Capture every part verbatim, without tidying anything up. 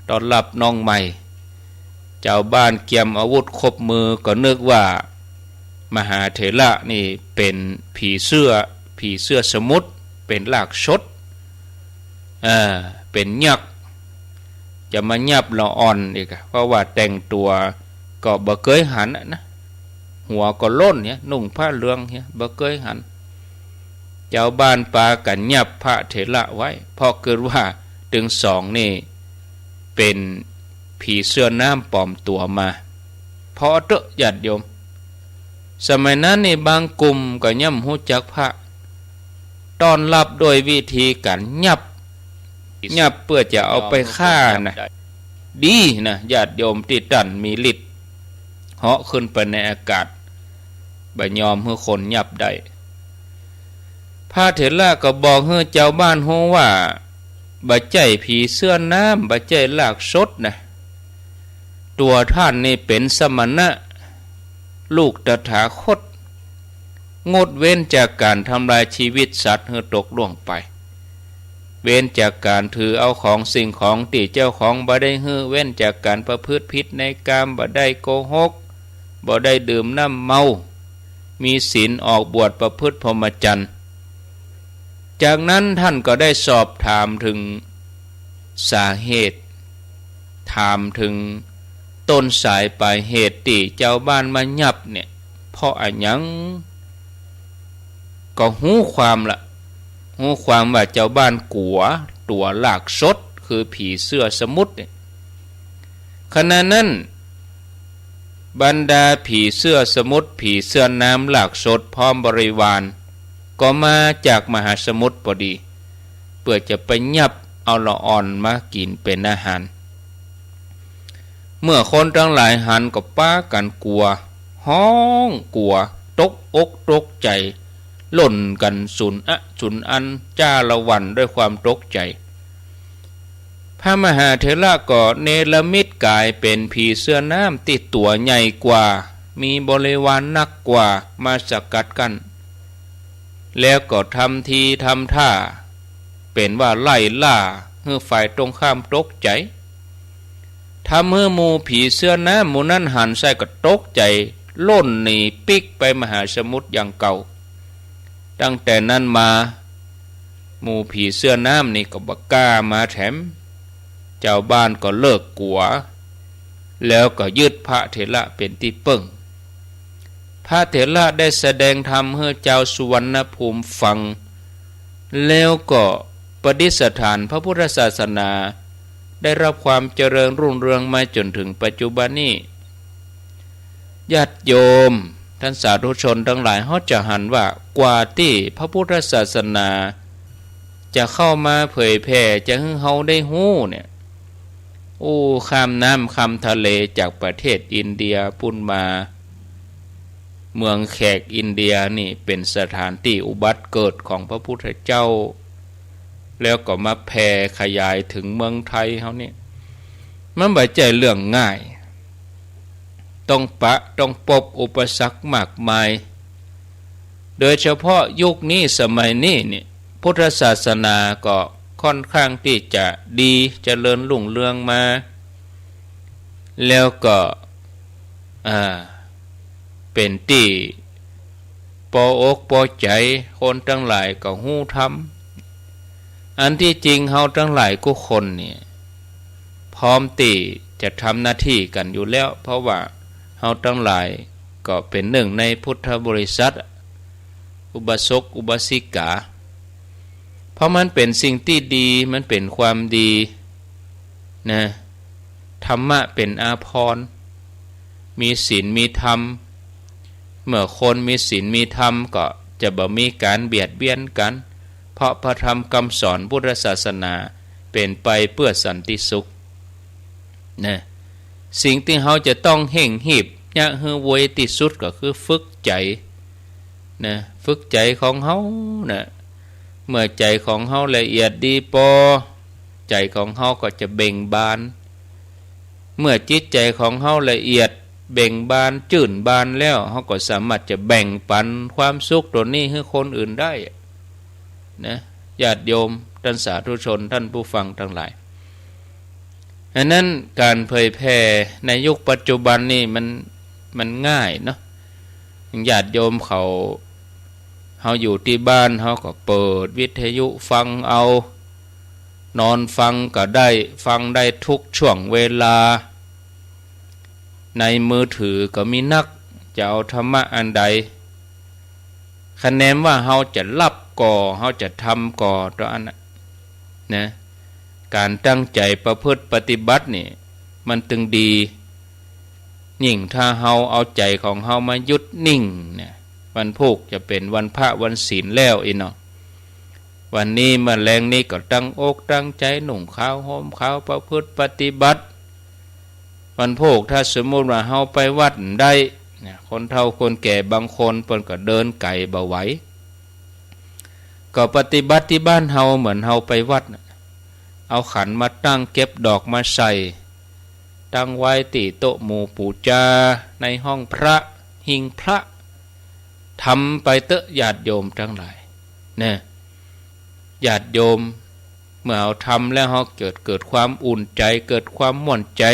ต้อนฮับน้องใหม่ จาวบ้านเกียมอาวุธครบมือก็นึกว่ามหาเถระนี่เป๋นผีเสื้อ ผีเสื้อสมุทร เป๋นราชสด เออ เป๋นยักษ์ จะมายับละอ่อนอีกอะ เพราะว่าแต่งตั๋วก็บ่เกยหันอะนะ หัวก็โล้นเนี่ย นุ่งผ้าเหลืองเนี่ย บ่เกยหัน จาวบ้านปากั๋นยับพระเถระไว้ เพราะกึ๊ดว่าตึงสองนี่เป๋นผีเสื้อน้ำปลอมตั๋วมา ผ่อเต๊อะญาติโยม สมัยนั้นนี่บางกลุ่มก็ยังบ่ฮู้จักพระ ต้อนฮับด้วยวิธีก๋านยับ ยับเปื้อจะเอาไปฆ่านะ ดีนะ ญาติโยมตี้ต้านมีฤทธิ์ เหาะขึ้นไปในอากาศ บ่ยอมหื้อคนยับได้ พระเถระก็บอกหื้อจาวบ้านฮู้ว่า บ่ใจ้ผีเสื้อน้ำ บ่ใจ้ราชสดนะ ตั๋วต้านนี่เป๋นสมณะ ลูกตถาคต งดเว้นจากก๋านทำลายชีวิตสัตว์หื้อตกล่วงไป เว้นจากก๋านถือเอาของสิ่งของตี้เจ้าของบ่ได้หื้อ เว้นจากก๋านประพฤติผิดในกาม บ่ได้โกหก บ่ได้ดื่มน้ำเมา มีศีลออกบวชประพฤติพรหมจรรย์ จากนั้นต้านก็ได้สอบถามเถิงสาเหตุ ถามเถิงต้นสายปลายเหตุตี้จาวบ้านมายับเนี่ย เพราะอะหยัง ก็ฮู้ความละ ฮู้ความว่าจาวบ้านกั๋วตั๋วราชสด คือผีเสื้อสมุทรเนี่ย ขณะนั้น บรรดาผีเสื้อสมุทร ผีเสื้อน้ำราชสด พร้อมบริวาร ก็มาจากมหาสมุทรปอดี เปื้อจะไปยับเอาละอ่อนมากิ๋นเป๋นอาหาร เมื่อคนตังหลายหันก็ปากั๋นกั๋ว ฮ้องกั๋ว ตกอกตกใจ๋ ล่นกั๋นสุนอะสุนอัน จ้าละวันด้วยความตกใจ๋ พระมหาเถระก็เนรมิตก๋ายเป๋นผีเสื้อน้ำตี้ตั๋วใหญ่กว่า มีบริวารนักกว่า มาสกัดกั้น แล้วก็ทำทีทำท่า เป๋นว่าไล่ล่า หื้อฝ่ายตรงข้ามตกใจ๋ ทำหื้อหมู่ผีเสื้อน้ำหมู่นั้นหันใส่ก็ตกใจ๋ ล่นหนีปิ๊กไปมหาสมุทรอย่างเก่า ตั้งแต่นั้นมา หมู่ผีเสื้อน้ำนี่ก็บ่กล้ามาแถม จาวบ้านก็เลิกกั๋ว แล้วก็ยึดพระเถระเป๋นตี้เปิ้ง พระเถระได้แสดงธรรมหื้อจาวสุวรรณภูมิฟัง แล้วก็ประดิษฐานพระพุทธศาสนา ได้ฮับความเจริญรุ่งเรืองมาจ๋นเถิงปัจจุบันนี้ ญาติโยม ต้านสาธุชนตังหลาย เฮาจะหันว่ากว่าตี้พระพุทธศาสนาจะเข้ามาเผยแผ่ จะหื้อเฮาได้ฮู้เนี่ย โอ้ ข้ามน้ำข้ามทะเลจากประเทศอินเดียปู๊นมา เมืองแขกอินเดียนี่เป๋นสถานตี้อุบัติเกิดของพระพุทธเจ้า แล้วก็มาแผ่ขยายเถิงเมืองไทยเฮานี่ มันบ่ใจ้เรื่องง่าย ต้องปะ ต้องปบอุปสรรคมากมาย โดยเฉพาะยุคนี้สมัยนี้นี่ พุทธศาสนาก็ค่อนข้างตี้จะดี เจริญรุ่งเรืองมา แล้วก็ อ่า เป๋นตี้ปออกปอใจ๋ คนตังหลายก็ฮู้ธรรม อันตี้จริงเฮาตังหลายกู้คนนี่ พร้อมตี้จะทำหน้าตี้กั๋นอยู่แล้ว เพราะว่าเฮาตังหลายก็เป๋นนึ่งในพุทธบริษัท อุบาสกอุบาสิกา เพราะมันเป๋นสิ่งตี้ดี มันเป๋นความดีนะ ธรรมะเป๋นอาภรณ์ มีศีลมีธรรม เมื่อคนมีศีลมีธรรมก็จะบ่มีก๋านเบียดเบียนกั๋น เพราะพระธรรมกำสอนพุทธศาสนาเป๋นไปเปื้อสันติสุขนะ สิ่งตี้เฮาจะต้องเฮ่งฮีบเยียะหื้อไวตี้สุดก็คือฝึกใจ๋นะ ฝึกใจ๋ของเฮานะ เมื่อใจ๋ของเฮาละเอียดดีปอ ใจ๋ของเฮาก็จะเบ่งบาน เมื่อจิตใจ๋ของเฮาละเอียดเบ่งบานจื้นบานแล้ว เฮาก็สามารถจะแบ่งปันความสุขตั๋วนี้หื้อคนอื่นได้นะ ญาติโยม ต้านสาธุชน ต้านผู้ฟังตังหลาย นั้น ก๋านเผยแผ่ในยุคปัจจุบันนี่มัน มันง่ายเนาะ ญาติโยมเขา เฮาอยู่ตี้บ้านเฮาก็เปิดวิทยุฟังเอา นอนฟังก็ได้ ฟังได้ทุกช่วงเวลา ในมือถือก็มีนัก จะเอาธรรมะอันใด คะแนนว่าเฮาจะหลับก่อ เฮาจะทำก่อ ต๋ออันน่ะนะ ก๋านตั้งใจ๋ประพฤติปฏิบัตินี่ มันตึงดี ยิ่งถ้าเฮาเอาใจ๋ของเฮามาหยุดนิ่งเนี่ย วันพูกจะเป๋นวันพระวันศีลแล้วอี้เนาะ วันนี้เมื่อแลงนี้ก็ตั้งอกตั้งใจ๋นุ่งขาวห่มขาวประพฤติปฏิบัติ วันพูกถ้าสมมุติว่าเฮาไปวัดบ่ได้เนี่ย คนเฒ่าคนแก่บางคนเปิ้นก็เดินไก๋บ่ไหว ก็ปฏิบัติตี้บ้านเฮาเหมือนเฮาไปวัดน่ะ เอาขันมาตั้ง เก็บดอกมาใส่ ตั้งไว้ตี้โต๊ะหมู่ปู๋จา ในห้องพระ หิ้งพระ ทำไปเต๊อะญาติโยมตังหลาย นะ ญาติโยม เมื่อเฮาทำแล้วเฮาเกิด เกิดความอุ่นใจ๋ เกิดความม่วนใจ๋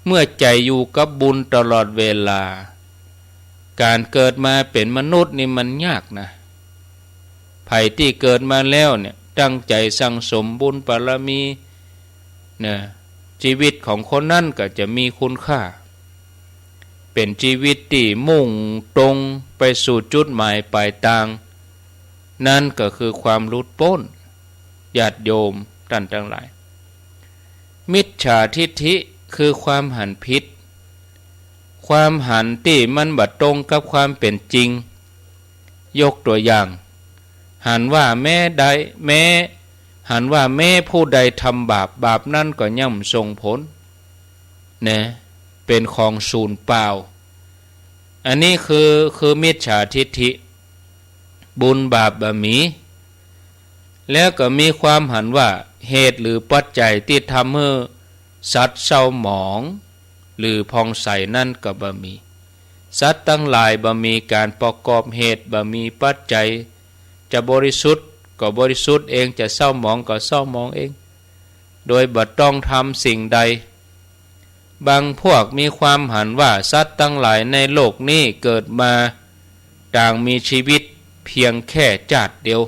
เมื่อใจ๋อยู่กับบุญตลอดเวลา ก๋านเกิดมาเป๋นมนุษย์นี่มันยากนะ ใผตี้เกิดมาแล้วเนี่ย ตั้งใจ๋สั่งสมบุญบารมี นะ จีวิตของคนนั้นก็จะมีคุณค่า เป๋นจีวิตตี้มุ่งตรงไปสู่จุดหมายปลายตาง นั้นก็คือความหลุดป๊น ญาติโยมต้านตังหลาย มิจฉาทิฏฐิคือความหันผิด ความหันตี้มันบ่ตรงกับความเป๋นจริง ยกตั๋วอย่าง หันว่าแม้ใด แม้ หันว่าแม้ผู้ใดทำบาป บาปนั้นก็ย่อมส่งผล นะ เป๋นของสูญเปล่า อันนี้คือ คือมิจฉาทิฏฐิ บุญบาปบ่มี แล้วก็มีความหันว่าเหตุหรือปัจจัยตี้ทำหื้อสัตว์เศร้าหมอง หรือผ่องใสนั้นก็บ่มี สัตว์ตังหลายบ่มีก๋านประกอบเหตุ บ่มีปัจจัย จะบริสุทธิ์ก็บริสุทธิ์เอง จะเศร้าหมองก็เศร้าหมองเอง โดยบ่ต้องทำสิ่งใด บางพวกมีความหันว่าสัตว์ตังหลายในโลกนี้เกิดมาต่างมีจีวิตเปียงแค่จาติเดียว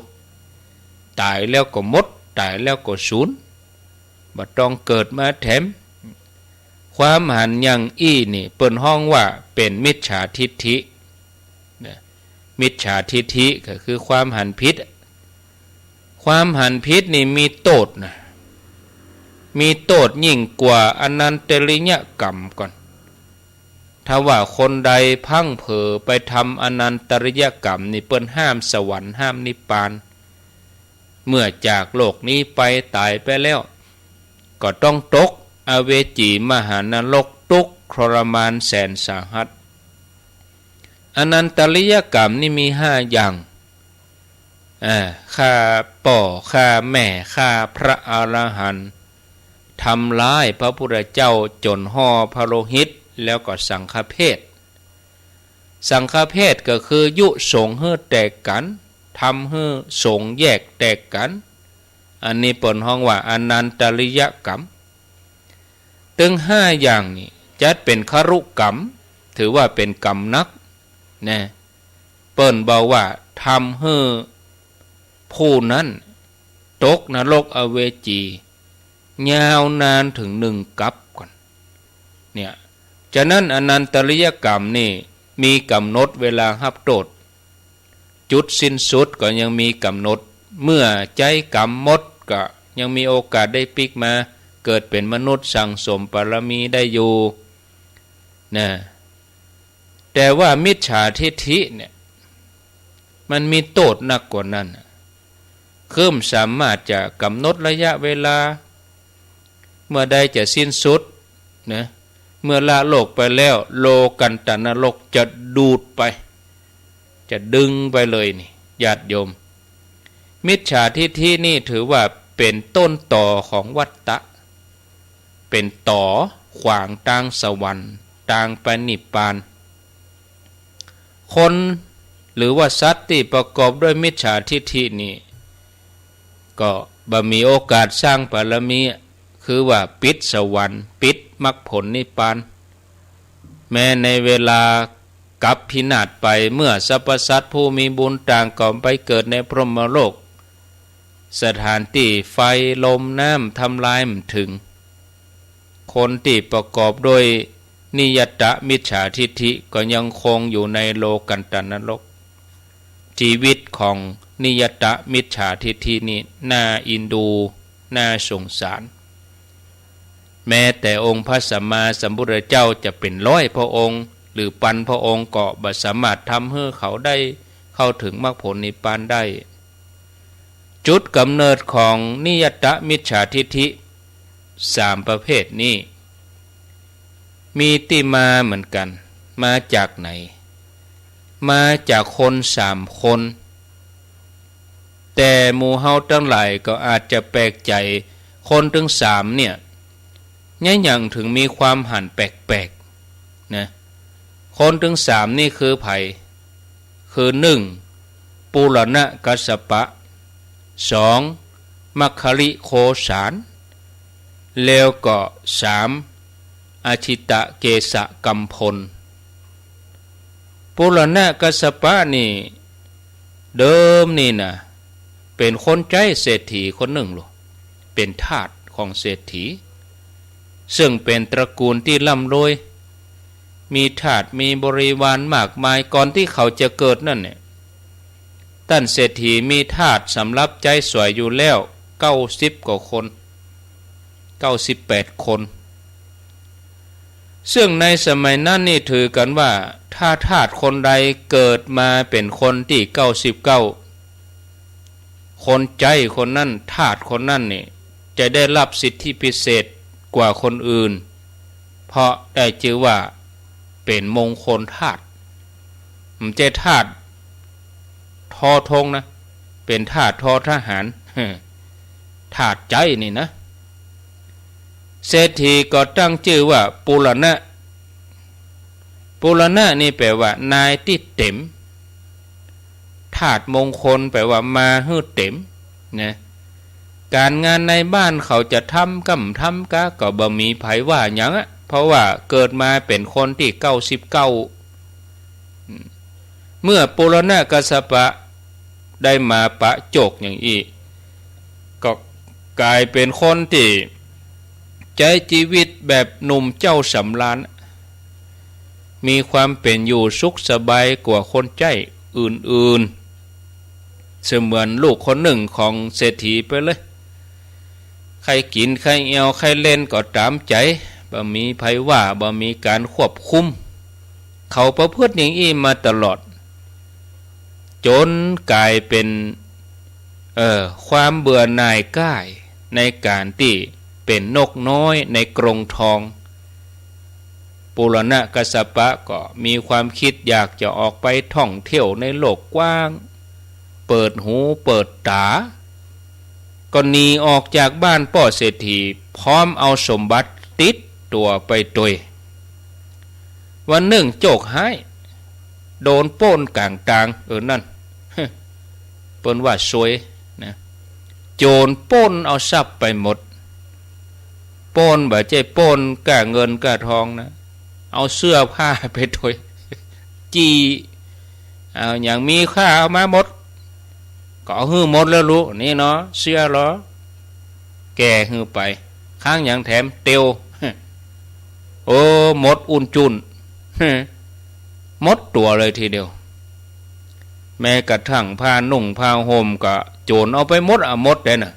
ต๋ายแล้วก็หมด ต๋ายแล้วก็สูญ บ่ต้องเกิดมาแถม ความหันอย่างอี้นี่เปิ้นฮ้องว่าเป๋นมิจฉาทิฏฐิ นะ มิจฉาทิฏฐิก็คือความหันผิด ความหันผิดนี่มีโต้ษนะ มีโต้ษยิ่งกว่าอนันตริยกรรมก่อน ถ้าว่าคนใดพลั้งเผลอไปทำอนันตริยกรรมนี่เปิ้นห้ามสวรรค์ห้ามนิพพาน เมื่อจากโลกนี้ไปต๋ายไปแล้ว ก็ต้องตกอเวจีมหานรกทุกข์ทรมานแสนสาหัส อนันตริยกรรมนี่มีห้าอย่าง อ่า ฆ่าป้อ ฆ่าแม่ ฆ่าพระอรหันต์ ทำร้ายพระพุทธเจ้าจ๋นห่อพระโลหิต แล้วก็สังฆเพศ สังฆเพศก็คือยุสงฆ์หื้อแตกกั๋น ทำหื้อสงฆ์แยกแตกกั๋น อันนี้เปิ้นฮ้องว่าอนันตริยกรรม ตึงห้าอย่างนี้จัดเป๋นครุกรรม ถือว่าเป๋นกรรมหนัก นะ เปิ้นบอกว่าทำหื้อผู้นั้นตกนรกอเวจี ยาวนานเถิงหนึ่งกัปก่อน เนี่ย ฉะนั้นอนันตริยกรรมนี่มีก๋ำหนดเวลาฮับโต้ษ จุดสิ้นสุดก็ยังมีก๋ำหนด เมื่อใจ๊กรรมหมดก็ยังมีโอกาสได้ปิ๊กมาเกิดเป๋นมนุษย์สั่งสมบารมีได้อยู่ นะ แต่ว่ามิจฉาทิฏฐิเนี่ย มันมีโต้ษหนักกว่านั้นน่ะ คือบ่สามารถจะก๋ำหนดระยะเวลา เมื่อใดจะสิ้นสุด นะ เมื่อละโลกไปแล้ว โลกันตนรกจะดูดไป จะดึงไปเลยนี่ ญาติโยม มิจฉาทิฏฐินี่ถือว่าเป๋นต้นตอของวัฏฏะ เป๋นตอขวางตางสวรรค์ ตางไปนิพพาน คนหรือว่าสัตว์ตี้ประกอบด้วยมิจฉาทิฏฐินี่ ก็บ่มีโอกาสสร้างบารมี ค คือว่าปิดสวรรค์ ปิดมรรคผลนิพพาน แม้ในเวลากัปปินาศไป เมื่อสรรพสัตว์ผู้มีบุญต่างก็ไปเกิดในพรหมโลก สถานตี้ไฟลมน้ำทำลายบ่เถิง คนตี้ประกอบด้วยนิยตมิจฉาทิฏฐิก็ยังคงอยู่ในโลกันตนรก ชีวิตของนิยตมิจฉาทิฏฐินี่น่าเอ็นดู น่าสงสาร แม้แต่องค์พระสัมมาสัมพุทธเจ้าจะเป๋นร้อยพระองค์ หรือปันพระองค์ก็บ่สามารถทำหื้อเขาได้เข้าเถิงมรรคผลนิพพานได้ จุดกำเนิดของนิยตมิจฉาทิฏฐิสามประเภทนี้ มีตี้มาเหมือนกั๋น มาจากไหน มาจากคนสามคน แต่หมู่เฮาตังหลายก็อาจจะแปลกใจ๋ คนตึงสามเนี่ย เยียะหยังเถิงมีความหันแปลกๆ นะ คนตึงสามนี่คือใผ คือ นึ่ง ปูรณะกัสสปะ สอง มัคคลิโคสาน แล้วก็ สาม อทิตตะเกสะกัมพล ปูรณะกัสสปะนี่ เดิมนี่นะ เป๋นคนใจ๊เศรษฐีคนนึ่งลูก เป๋นทาสของเศรษฐี ซึ่งเป๋นตระกูลตี้ร่ำรวย มีทาสมีบริวารมากมาย ก่อนตี้เขาจะเกิดนั่นเนี่ย ต้านเศรษฐีมีทาสสำหรับใจ๊สอยอยู่แล้วเก้าสิบกว่าคน เก้าสิบแปดคน ซึ่งในสมัยนั้นนี่ถือกั๋นว่า ถ้าทาสคนใดเกิดมาเป๋นคนตี้เก้าสิบเก้า คนใจ๊คนนั้น ทาสคนนั้นนี่ จะได้รับสิทธิพิเศษกว่าคนอื่น เพราะได้จื้อว่าเป๋นมงคลทาส บ่ใจ้ทาสทอธงนะ เป๋นทาสทอทหาร ทาสใจ๊นี่นะ เศรษฐีก็ตั้งจื้อว่าปูรณะ ปูรณะนี่แปลว่านายตี้เต๋ม ทาสมงคลแปลว่ามาหื้อเต๋มนะ ก๋านงานในบ้านเขาจะทำก้ำทำกาก็บ่มีใผว่าหยังอะ เพราะว่าเกิดมาเป๋นคนตี้เก้าสิบเก้า เมื่อปูรณะกัสสปะได้มาปะโจกอย่างอี้ ก็ก๋ายเป๋นคนตี้ใจ๊จีวิตแบบหนุ่มเจ้าสำราญ มีความเป๋นอยู่สุขสบายกว่าคนใจ๊อื่นๆ เสมือนลูกคนนึ่งของเศรษฐีไปเลย ใค่กิ๋นใค่แอ่วใค่เล่นก็ต๋ามใจ๋ บ่มีใผว่า บ่มีก๋านควบคุม เขาประพฤติอย่างอี้มาตลอด จ๋นก๋ายเป๋น เอ่อ ความเบื่อหน่ายก้ายในก๋านตี้เป๋นนกน้อยในกรงทอง ปูรณะกัสสปะก็มีความกึ๊ดอยากจะออกไปท่องเที่ยวในโลกกว้าง เปิดหูเปิดต๋า ก็หนีออกจากบ้านป้อเศรษฐี พร้อมเอาสมบัติติดตั๋วไปตวย วันนึ่งโจคฮ้าย โดนปล้นก๋างตาง เออ นั่น เปิ้นว่าซวยนะ โจ๋รปล้นเอาทรัพย์ไปหมด ปล้นบ่ใจ้ปล้นก้าเงินก้าทองนะ เอาเสื้อผ้าไปตวย จี้ เอาหยังมีค่าเอามาหมด ก็เอาหื้อหมดแล้วลูก นี่เนาะ เสื้อลอ แก่หื้อไป ค้างหยังแถมเตียว โอ้ หมดอุ๋นจุ่น หมดตั๋วเลยทีเดียว แม้กระทั่งผ้านุ่งผ้าห่มก็โจ๋รเอาไปหมดอะ หมดเลยน่ะ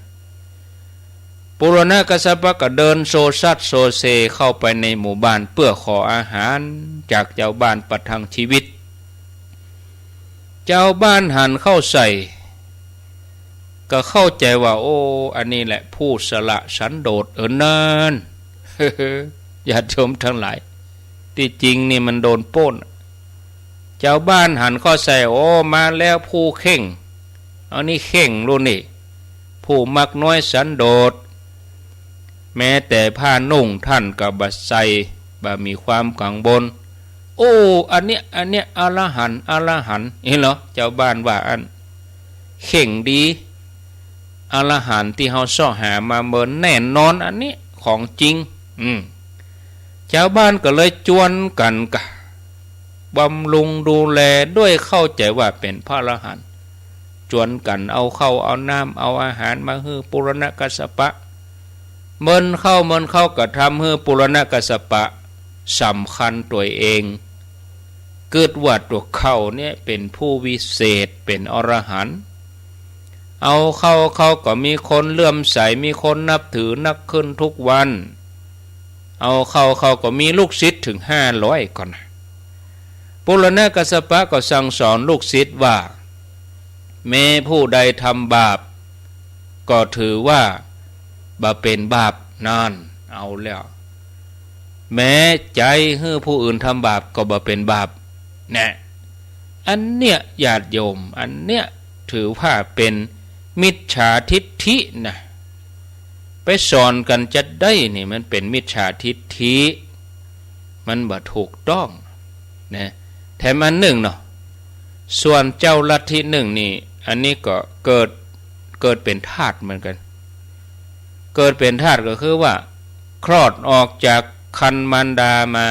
ปูรณะกัสสปะก็เดินโซซัดโซเซเข้าไปในหมู่บ้านเปื้อขออาหารจากจาวบ้านประทังจีวิต จาวบ้านหันเข้าใส่ ก็เข้าใจ๋ว่า โอ้ อันนี้แหละผู้สละสันโดษ เออ นั่น ญาติโยมตังหลาย ตี้จริงนี่มันโดนปล้น จาวบ้านหันเข้าใส่ โอ้ มาแล้วผู้เข่ง อันนี้เข่งลูกนี่ ผู้มักน้อยสันโดษ แม้แต่ผ้านุ่งต้านก็บ่ใส่ บ่มีความกังวล โอ้ อันเนี้ย อันเนี้ยอรหันต์ อรหันต์ เห็นเหรอ จาวบ้านว่าอั้น เข่งดี อรหันต์ตี้เฮาเซาะหามาเมินแน่นอน อันนี้ ของจริง อืม จาวบ้านก็เลยจวนกั๋นกะบำรุงดูแล ด้วยเข้าใจ๋ว่าเป๋นพระอรหันต์ จวนกั๋นเอาข้าวเอาน้ำเอาอาหารมาหื้อปุรณกัสสปะ เมินเข้าเมินเข้าก็ทำหื้อปุรณกัสสปะสำคัญตั๋วเอง กึ๊ดว่าตั๋วเขาเนี่ยเป๋นผู้วิเศษ เป๋นอรหันต์ เอาเข้าเข้าก็มีคนเลื่อมใส มีคนนับถือนักขึ้นทุกวัน เอาเข้าเข้าก็มีลูกศิษย์เถิงห้าร้อยก่อนนะ ปุรณกัสสปะก็สั่งสอนลูกศิษย์ว่า แม้ผู้ใดทำบาป ก็ถือว่าบ่เป๋นบาป นั่น เอาแล้ว แม้ใจ๋หื้อผู้อื่นทำบาปก็บ่เป๋นบาป แน่ อันเนี้ยญาติโยม อันเนี้ยถือว่าเป๋นมิจฉาทิฏฐินะ ไปสอนกั๋นจาใดนี่มันเป๋นมิจฉาทิฏฐิ มันบ่ถูกต้องนะ แถมอันนึ่งเนาะ ส่วนเจ้าลัทธินึ่งนี่ อันนี้ก็เกิด เกิดเป๋นทาสเหมือนกั๋น เกิดเป๋นทาสก็คือว่า คลอดออกจากครรภ์มารดามา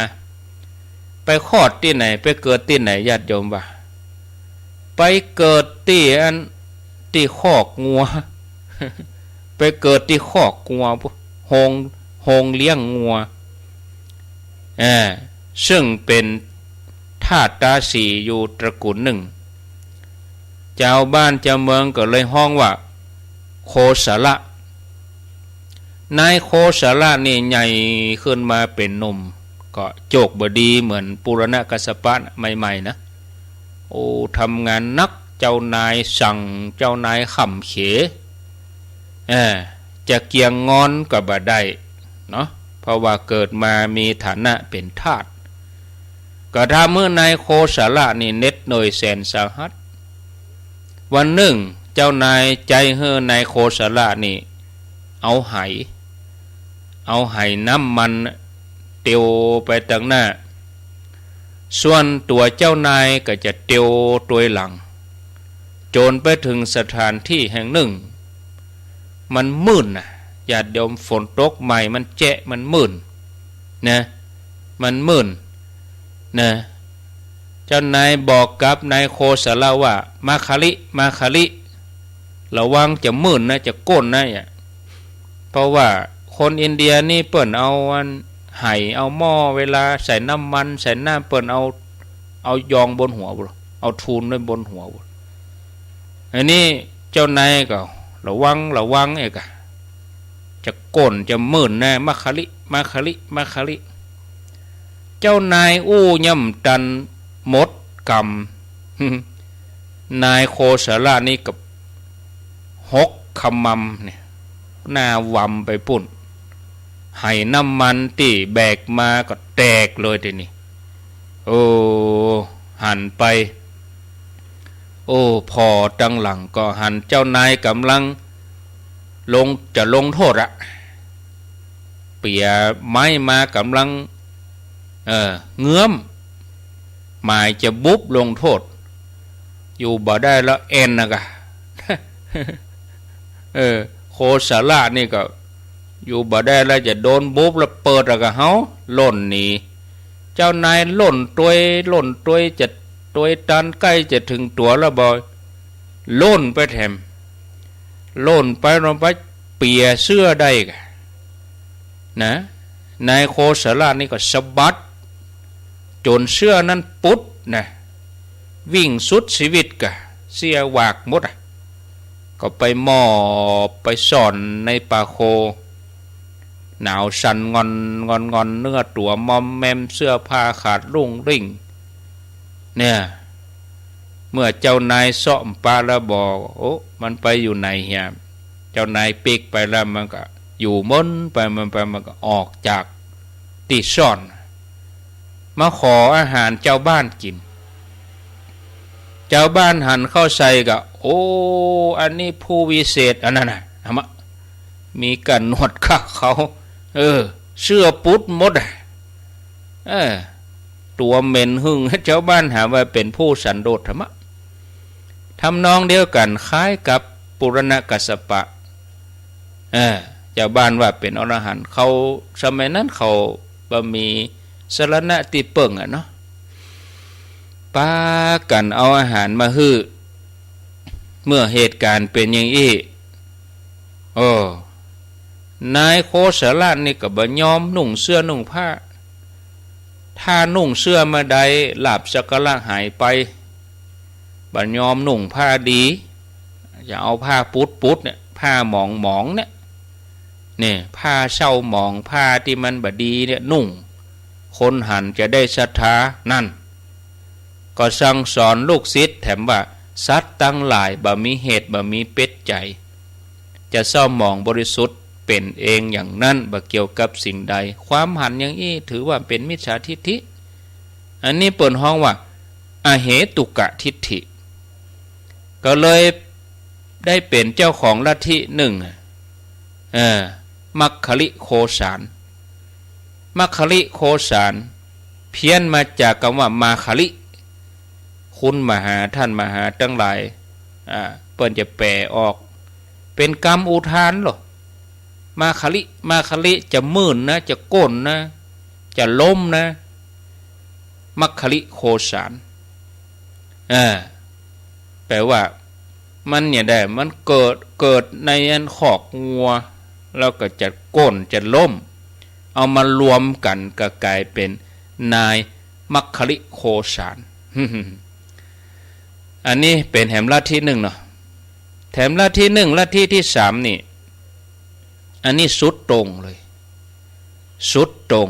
ไปคลอดตี้ไหน ไปเกิดตี้ไหน ญาติโยมว่า ไปเกิดตี้อัน ตี้คอกงัว ไปเกิดตี้คอกงัว โฮง โฮงเลี้ยงงัว เออ ซึ่งเป๋นทาสต๋าสีอยู่ตระกูลนึ่ง จาวบ้านจาวเมืองก็เลยฮ้องว่า โคสละ นายโคสละนี่ใหญ่ขึ้นมาเป๋นหนุ่ม ก็โจคบ่ดีเหมือนปุรณกัสสปะใหม่ๆ นะ โอ้ ทำงานหนัก เจ้านายสั่ง เจ้านายข่มเข เออ จะเกียงงอนก็บ่ได้เนาะ เพราะว่าเกิดมามีฐานะเป๋นทาส ก็ทำหื้อนายโคสละนี่เหน็ดเหนื่อยแสนสาหัส วันนึ่งเจ้านายใจ๊หื้อนายโคสละนี่ เอาไห เอาไหน้ำมันเตียวไปตังหน้า ส่วนตั๋วเจ้านายก็จะเตียวตวยหลัง จ๋นไปเถิงสถานตี้แห่งนึ่ง มันมืดนะ ญาติโยม ฝนตกใหม่มันแจ๊ะ มันมืดนะ มันมืดนะ เจ้านายบอกกับนายโคสละว่า มาคะลิ มาคะลิ ระวังจะมืดนะ จะก้นนะ เนี่ย เพราะว่าคนอินเดียนี่เปิ้นเอาอันไห เอาหม้อ เวลาใส่น้ำมัน ใส่น้ำ เปิ้นเอา เอายองบนหัวบุ เอาทูลไว้บนหัวบุ อันนี้เจ้านายก็ระวัง ระวังเอกอะ จะก้นจะมืดนะ มาคะลิ มาคะลิ มาคะลิ เจ้านายอู้ยังบ่ตันหมดกำ นายโคสละนี่ก็หกขมำเนี่ย หน้าวำไปปู้น ไหน้ำมันตี้แบกมาก็แตกเลยทีนี้ โอ้ หันไป โอ้ ผ่อตังหลังก็หันเจ้านายก่ำลังลง จะลงโทษอะ เปียไม้มาก่ำลัง เออ เงื้อม หมายจะบุบลงโทษ อยู่บ่ได้แล้ว แอ่นนะกะ เออ โคสละนี่ก็อยู่บ่ได้แล้ว จะโดนบุบแล้ว เปิดอะกะเฮา ล่นหนี เจ้านายล่นตวย ล่นตวย จะตวยตัน ใก้จะเถิงตั๋วแล้วบ่ ล่นไปแถม ล่นไป ล่นไป เปียเสื้อได้กะ นะ นายโคสละนี่ก็สะบัดจ๋นเสื้อนั้นปุ๊ดนะ วิ่งสุดชีวิตกะ เสื้อหวากหมดอะ ก็ไปหมอบไปซ่อนในป่าโค หนาวสั่นงอนงอนงอน เนื้อตั๋วมอมแมม เสื้อผ้าขาดรุ่งริ่ง เนี่ย เมื่อเจ้านายเซาะบ่ปะแล้วบ่ โอ้ มันไปอยู่ไหนเหีย เจ้านายปิ๊กไปแล้ว มันก็อยู่เมินไป เมินไป มันก็ออกจากตี้ซ่อน มาขออาหารจาวบ้านกิ๋น จาวบ้านหันเข้าใส่ก็ โอ้ อันนี้ผู้วิเศษ อันนั้นน่ะ ธรรมะ มีก้าหนวดก้าเขา เออ เสื้อปุ๊ดหมดอะ เออ ตั๋วเหม็นหึ่ง จาวบ้านหาว่าเป๋นผู้สันโดษ ธรรมะ ทำนองเดียวกั๋น คล้ายกับปุรณกัสสปะ เออ จ าวบ้านว่าเป๋นอรหันต์ เขา สมัยนั้นเขาบ่มีสรณะตี้เปิ้งอะเนาะ ปากั๋นเอาอาหารมาหื้อ เมื่อเหตุก๋ารณ์เป๋นอย่างอี้ โอ้ นายโคสลาชนี่ก็บ่ยอมนุ่งเสื้อนุ่งผ้า ถ้านุ่งเสื้อเมื่อใด ลาภสักการะหายไป บ่ยอมนุ่งผ้าดี จะเอาผ้าปุดๆ เนี่ย ผ้าหมองๆ เนี่ย เนี่ย ผ้าเศร้าหมอง ผ้าตี้มันบ่ดีเนี่ยนุ่ง คนหันจะได้ศรัทธา นั่น ก็สั่งสอนลูกศิษย์แถมว่า สัตว์ตังหลายบ่มีเหตุบ่มีปัจจัย จะเศร้าหมองบริสุทธิ์เป๋นเองอย่างนั้น บ่เกี่ยวกับสิ่งใด ความหันอย่างอี้ถือว่าเป๋นมิจฉาทิฏฐิ อันนี้เปิ้นฮ้องว่า อเหตุกทิฏฐิ ก็เลยได้เป๋นเจ้าของลัทธินึ่ง เออ มัคคลิโคสาร มัคคลิโคสาร เพี้ยนมาจากกำว่ามาคลิ คุณมหา ท่านมหาตังหลาย อ่า เปิ้นจะแปลออก เป๋นกำอุทานลอ มาคลิ มาคลิ จะมื่นนะ จะก้นนะ จะล้มนะ มัคคลิโคสาร อ่า แปลว่า มันเนี่ยได้ มันเกิด เกิดในอันคอกงัว แล้วก็จะก้น จะล้ม เอามารวมกั๋นก็ก๋ายเป๋นนายมัคคลิโคสาร อันนี้เป๋นแหมลัทธินึ่งเนาะ แถมลัทธินึ่ง ลัทธิตี้สามนี่ อันนี้สุดโต่งเลย สุดโต่ง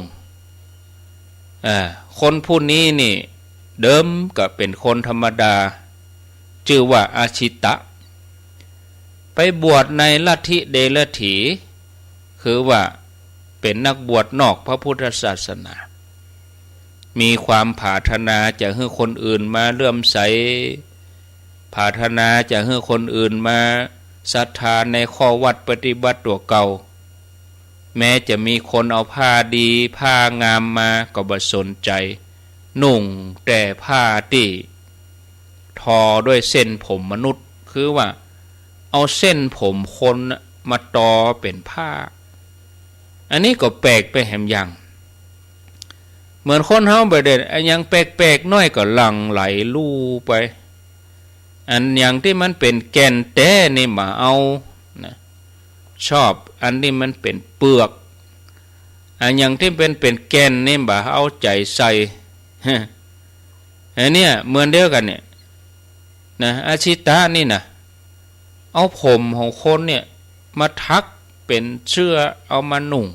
อ่า คนผู้นี้นี่ เดิมก็เป๋นคนธรรมดา จื้อว่าอาชิตะ ไปบวชในลัทธิเดรัจฉี คือว่าเป๋นนักบวชนอกพระพุทธศาสนา มีความผาถนาจะหื้อคนอื่นมาเลื่อมใส ผาถนาจะหื้อคนอื่นมาศรัทธาในข้อวัตรปฏิบัติตั๋วเก่า แม้จะมีคนเอาผ้าดีผ้างามมาก็บ่สนใจ๋ นุ่งแต่ผ้าตี้ทอด้วยเส้นผมมนุษย์ คือว่าเอาเส้นผมคนน่ะมาตอเป๋นผ้า อันนี้ก็แปลกไปแหมอย่าง เหมือนคนเฮาบ่ได้อะหยังแปลกๆ น้อยก็หลั่งไหลลู่ไป อันหยังตี้มันเป๋นแก่นแต๊นี่บ่เอานะ ชอบอันตี้มันเป๋นเปือก อันหยังตี้เป๋น เป๋นแก่นนี่บ่เอาใจ๋ใส่ อันเนี้ยเหมือนเดียวกั๋นเนี่ยนะ อาชิตะนี่นะ เอาผมของคนเนี่ยมาถักเป๋นเสื้อเอามานุ่ง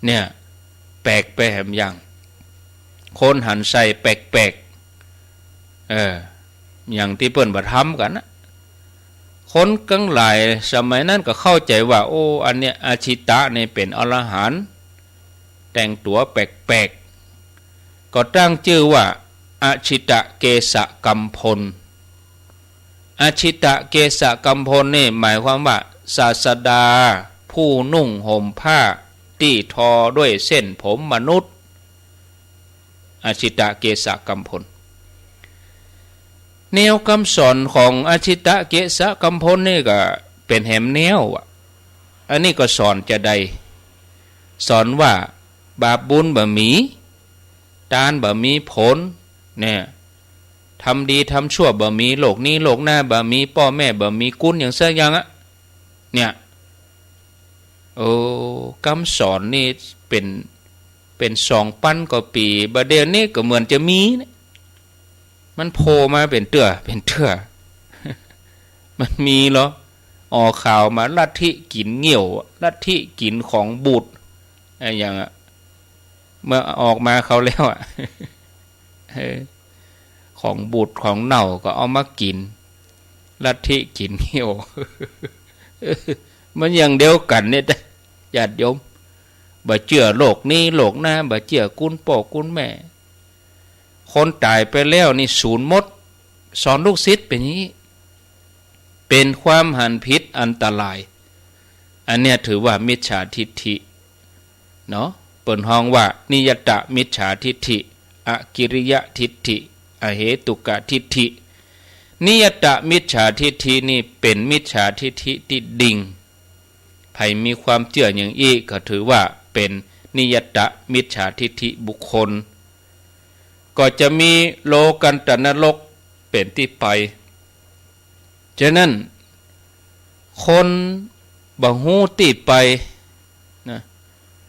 เนี่ย แปลกไปแหมอย่าง คนหันใส่แปลกๆ เออ อย่างตี้เปิ้นบ่ทำกั๋นนะ คนตังหลายสมัยนั้นก็เข้าใจ๋ว่า โอ้ อันเนี้ยอาชิตะนี่เป๋นอรหันต์ แต่งตั๋วแปลกๆ ก็ตั้งจื้อว่าอาชิตะเกสะกัมพล อาชิตะเกสะกัมพลนี่หมายความว่าศาสดาผู้นุ่งห่มผ้าตี้ทอด้วยเส้นผมมนุษย์ อาชิตะเกสะกัมพล แนวกำสอนของอาชิตะเกสะกัมพลนี่ก็เป๋นแหมแนวอะ อันนี้ก็สอนจาใด สอนว่าบาปบุญบ่มี ตานบ่มีผล เนี่ย ทำดีทำชั่วบ่มี โลกนี้โลกหน้าบ่มี ป้อแม่บ่มีกุณอย่างสักอย่างอะ เนี่ย โอ้ กำสอนนี่เป๋น เป๋นสองปันกว่าปี๋ บ่าเดี่ยวนี้ก็เหมือนจะมีเนี่ย มันโผล่มาเป๋นเตื้อ เป๋นเตื้อ มันมีเหรอ ออกข่าวมาลัทธิกิ๋นเงี้ยว ลัทธิกิ๋นของบูด อะหยังอะ เมื่อออกมาคราวแล้วอะ เออ ของบูดของเน่าก็เอามากิ๋น ลัทธิกิ๋นเงี้ยว มันอย่างเดียวกั๋นเนี่ย ญาติโยม บ่เจื้อโลกนี้โลกหน้า บ่เจื้อกุณป้อกุณแม่ คนต๋ายไปแล้วนี่สูญหมด สอนลูกศิษย์เป๋นอย่างนี้ เป๋นความหันผิดอันตราย อันเนี้ยถือว่ามิจฉาทิฏฐิ เนาะ เปิ้นฮ้องว่านิยตมิจฉาทิฏฐิ อกิริยทิฏฐิ อเหตุกทิฏฐิ นิยตมิจฉาทิฏฐินี่เป๋นมิจฉาทิฏฐิตี้ดิ่ง พ ผมีความเจื้ออย่างอี้ก็ถือว่าเป๋นนิยตมิจฉาทิฏฐิบุคคล ก็จะมีโลกันตนรกเป๋นตี้ไป ฉะนั้น คนบ่ฮู้ตี้ไปนะ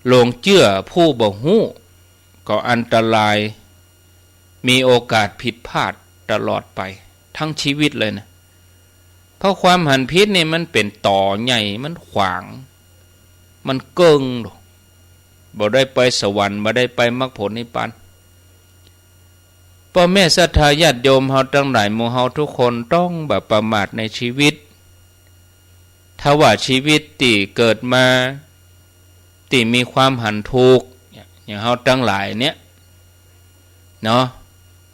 หลงเจื้อผู้บ่ฮู้ ก็อันตราย มีโอกาสผิดพลาดตลอดไป ตึงชีวิตเลยนะ เพราะความหันผิดนี่มันเป๋นตอใหญ่ มันขวาง มันเกิ่ง บ่ได้ไปสวรรค์ บ่ได้ไปมรรคผลนิพพาน ป้อแม่ศรัทธาญาติโยมเฮาตังหลาย หมู่เฮาทุกคนต้องบ่ประมาทในชีวิต ถ้าว่าชีวิตตี้เกิดมา ตี้มีความหันถูก อย่างเฮาตังหลายเนี่ย เนาะ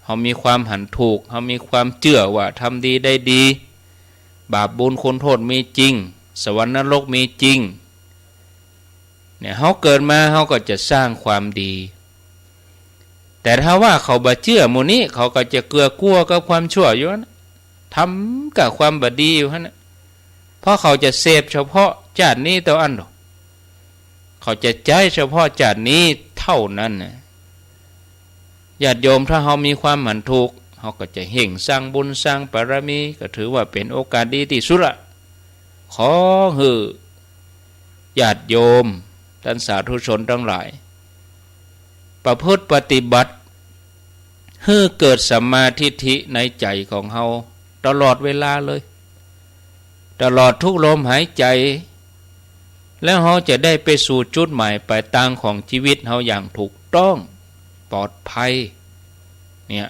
เฮามีความหันถูก เฮามีความเจื้อว่าทำดีได้ดี บาปบุญคุณโทษมีจริง สวรรค์นรกมีจริง เนี่ย เฮาเกิดมาเฮาก็จะสร้างความดี แต่ถ้าว่าเขาบ่เจื้อหมู่นี้ เขาก็จะเกื้อกลัวกับความชั่วอยู่หั้นน่ะ ทำกับความบ่ดีอยู่หั้นน่ะ เพราะเขาจะเสพเฉพาะจาตินี้เต้าอั้นดอก เขาจะใจ๊เฉพาะจาตินี้เต้านั้นน่ะ ญาติโยม ถ้าเฮามีความหันถูก เฮาก็จะเฮ่งสร้างบุญสร้างบารมี ก็ถือว่าเป๋นโอกาสดีตี้สุดละ ขอหื้อญาติโยม ต้านสาธุชนตังหลาย ประพฤติปฏิบัติ หื้อเกิดสัมมาทิฏฐิในใจ๋ของเฮาตลอดเวลาเลย ตลอดทุกลมหายใจ๋ แล้วเฮาจะได้ไปสู่จุดหมายปลายตางของชีวิตเฮาอย่างถูกต้อง ปลอดภัย เนี่ย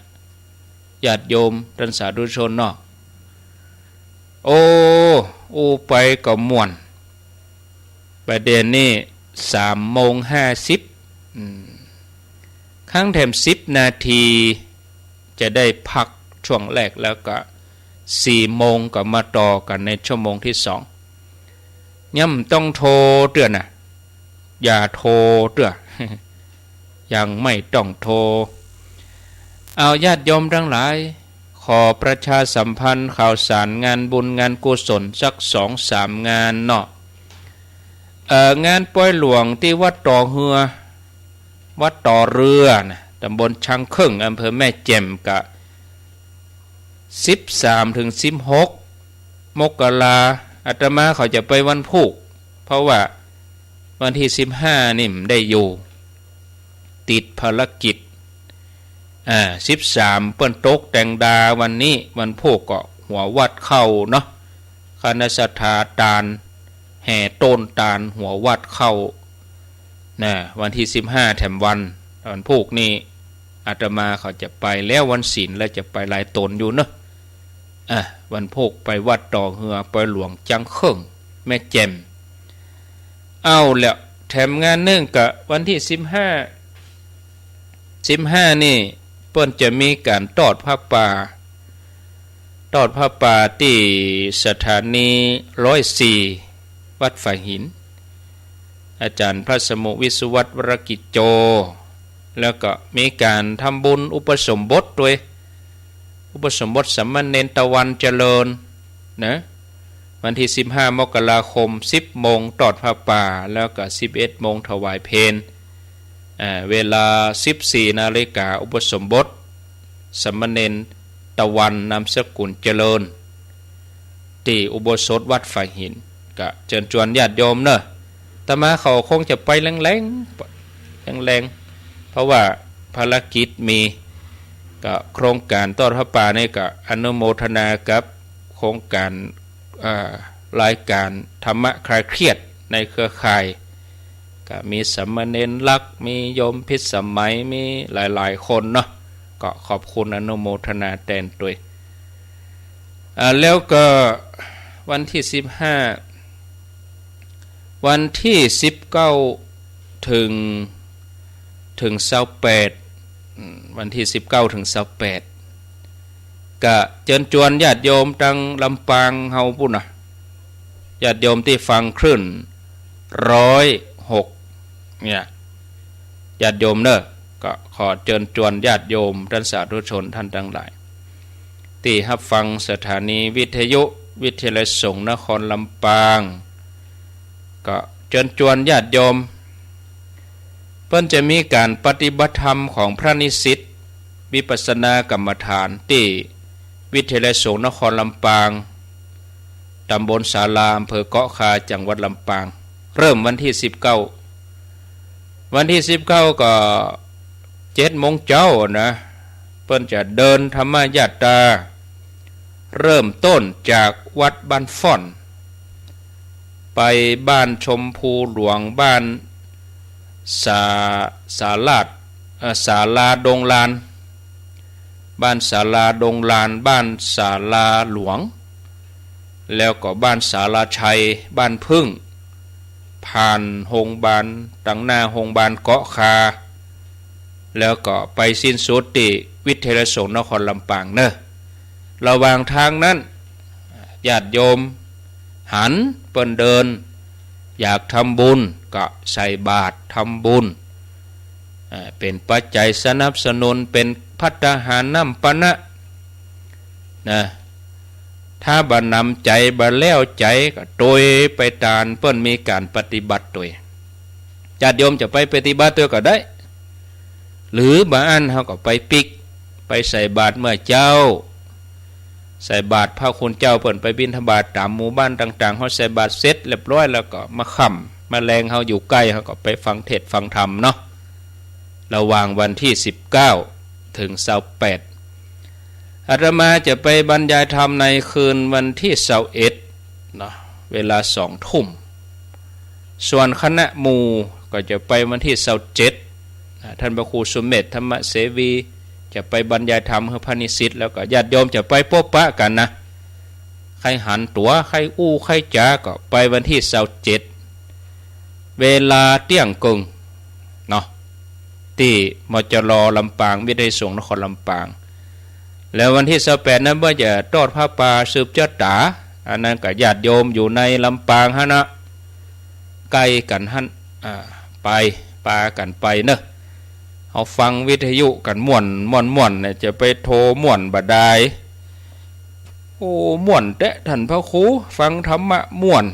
ญาติโยม ต้านสาธุชนเนาะ โอ้ อู้ไปก็ม่วน ประเดี๋ยวนี้สามโมงห้าสิบ อืม ค้างแถมสิบนาที จะได้พักช่วงแรก แล้วก็สี่โมงก็มาต่อกั๋นในชั่วโมงตี้สอง ยังบ่ต้องโทรเตื้อนะ อย่าโทรเตื้อ ยังไม่ต้องโทร เอาญาติโยมตังหลาย ขอประชาสัมพันธ์ข่าวสารงานบุญงานกุศลสักสองสามงานเนาะ เอ่อ งานปอยหลวงตี้วัดต่อเฮือ วัดต่อเฮือนะ ตำบลช้างเคิ่ง อำเภอแม่แจ่ม ก็ สิบสามถึงสิบหก มกรา อาตมาเขาจะไปวันพูก เพราะว่าวันตี้สิบห้านี่บ่ได้อยู่ ติดภารกิจ อ่า สิบสาม เปิ้นตกแต่งดาวันนี้ วันพูกก็หัววัดเข้าเนาะ คณะศรัทธาตาน แห่โต้นตานหัววัดเข้า นะ วันตี้สิบห้าแถมวัน วันพูกนี่ อาตมาเขาจะไปแล้ว วันศีลแล้วจะไปหลายต๋นอยู่เนาะ อ่ะ วันพูกไปวัดต่อเฮือ ปอยหลวงช้างเคิ่ง แม่แจ่ม เอาแล้ว แถมงานนึ่งก็วันตี้สิบห้า สิบห้านี่ เปิ้นจะมีก๋านตอดผ้าป่า ตอดผ้าป่าตี้สถานีร้อยสี่ วัดฝายหิน อาจ๋ารย์พระสมุห์ วิศวัตร วรกิจโจ แล้วก็มีก๋านทำบุญอุปสมบทตวย อุปสมบทสามเณรตะวันเจริญ นะ วันตี้สิบห้า มกราคม สิบโมงตอดผ้าป่า แล้วก็สิบเอ็ดโมงถวายเพล อ่า เวลาสิบสี่นาฬิกา อุปสมบทสามเณรตะวัน นามสกุลเจริญ ตี้อุโบสถวัดฝายหิน ก็เจิญจวนญาติโยมเนอะ อาตมาเขาคงจะไปแลงๆ แลงๆ เพราะว่าภารกิจมี ก็โครงก๋านตอดผ้าป่านี่ก็อนุโมทนากับโครงก๋าน อ่า รายก๋านธรรมะคลายเครียดในเครือข่าย ก็มีสามเณรลักษณ์ มีโยมพิสมัย มีหลายๆ คนเนาะ ก็ขอบคุณอนุโมทนาแตนตวย อ่า แล้วก็วันตี้สิบห้า วันตี้สิบเก้า เถิง เถิงซาวแปด อืม วันตี้สิบเก้าเถิงซาวแปด ก็เจิญจวนญาติโยมตางลำปางเฮาปู้นนะ ญาติโยมตี้ฟังคลื่นร้อยหก เนี่ย ญาติโยมเนอะ ก็ขอเจิญจวนญาติโยมต้านสาธุชนต้านตังหลาย ตี้ฮับฟังสถานีวิทยุวิทยาลัยสงฆ์นครลำปาง ก็เจิญจวนญาติโยม เปิ้นจะมีก๋านปฏิบัติธรรมของพระนิสิต วิปัสสนากรรมฐานตี้วิทยาลัยสงฆ์นครลำปาง ตำบลศาลา อำเภอเกาะคา จังหวัดลำปาง เริ่มวันตี้สิบเก้า วันตี้สิบเก้าก็เจ็ดโมงเจ๊านะ เปิ้นจะเดินธรรมยาตรา เริ่มต้นจากวัดบ้านฝ่อน ไปบ้านชมพูหลวง บ้านสา สาลาด เอ่อ ศาลาดงลาน บ้านศาลาดงลาน บ้านศาลาหลวง แล้วก็บ้านศาลาชัย บ้านผึ้ง ผ่านโฮงบาล ตังหน้าโฮงบาลเกาะคา แล้วก็ไปสิ้นสุดตี้วิทยาลัยสงฆ์นครลำปางเนอะ ระหว่างตางนั้น ญาติโยมหันเปิ้นเดิน อยากทำบุญก็ใส่บาตรทำบุญ อ่า เป๋นปัจจัยสนับสนุน เป๋นภัตตาหารน้ำปานะ นะ ถ้าบ่หนำใจ๋ บ่แล้วใจ๋ ก็ตวยไปต๋ามเปิ้นมีก๋านปฏิบัติตวย ญาติโยมจะไปปฏิบัติตวยก็ได้ หรือบ่อั้นเฮาก็ไปปิ๊ก ไปใส่บาตรเมื่อเจ๊า ใส่บาตรพระคุณเจ้า เปิ้นไปบิณฑบาตต๋ามหมู่บ้านต่างๆ เฮาใส่บาตรเสร็จเรียบร้อยแล้วก็มาค่ำมาแลงเฮาอยู่ใก้ เฮาก็ไปฟังเทศน์ฟังธรรมเนาะ ระหว่างวันตี้สิบเก้า เถิงซาวแปด อาตมาจะไปบรรยายธรรมในคืนวันตี้ซาวเอ็ดเนาะ เวลาสองทุ่ม ส่วนคณะหมู่ก็จะไปวันตี้ซาวเจ็ด อ่า ท่านพระครูสุเมธ ธรรมเสวี จะไปบรรยายธรรมหื้อพระนิสิต แล้วก็ญาติโยมจะไปปบปะกั๋นนะ ใค่หันตั๋ว ใค่อู้ ใค่จ๋า ก็ไปวันตี้ซาวเจ็ด เวลาเตี้ยงเกิ่งเนาะ ตี้ มจร ลำปาง วิทยาลัยสงฆ์นครลำปาง แล้ววันตี้ซาวแปดนั้นเปิ้นจะตอดผ้าป่าสืบจะต๋า อันนั้นก็ญาติโยมอยู่ในลำปางหั้นนะ ใก้กั๋นหั้น อ่า ไป ปากั๋นไปเนอะ เฮาฟังวิทยุกั๋นม่วน ม่วนๆ เนี่ย จะไปโทม่วนบ่ดาย โอ้ ม่วนแต๊ท่านพระครู ฟังธรรมะม่วน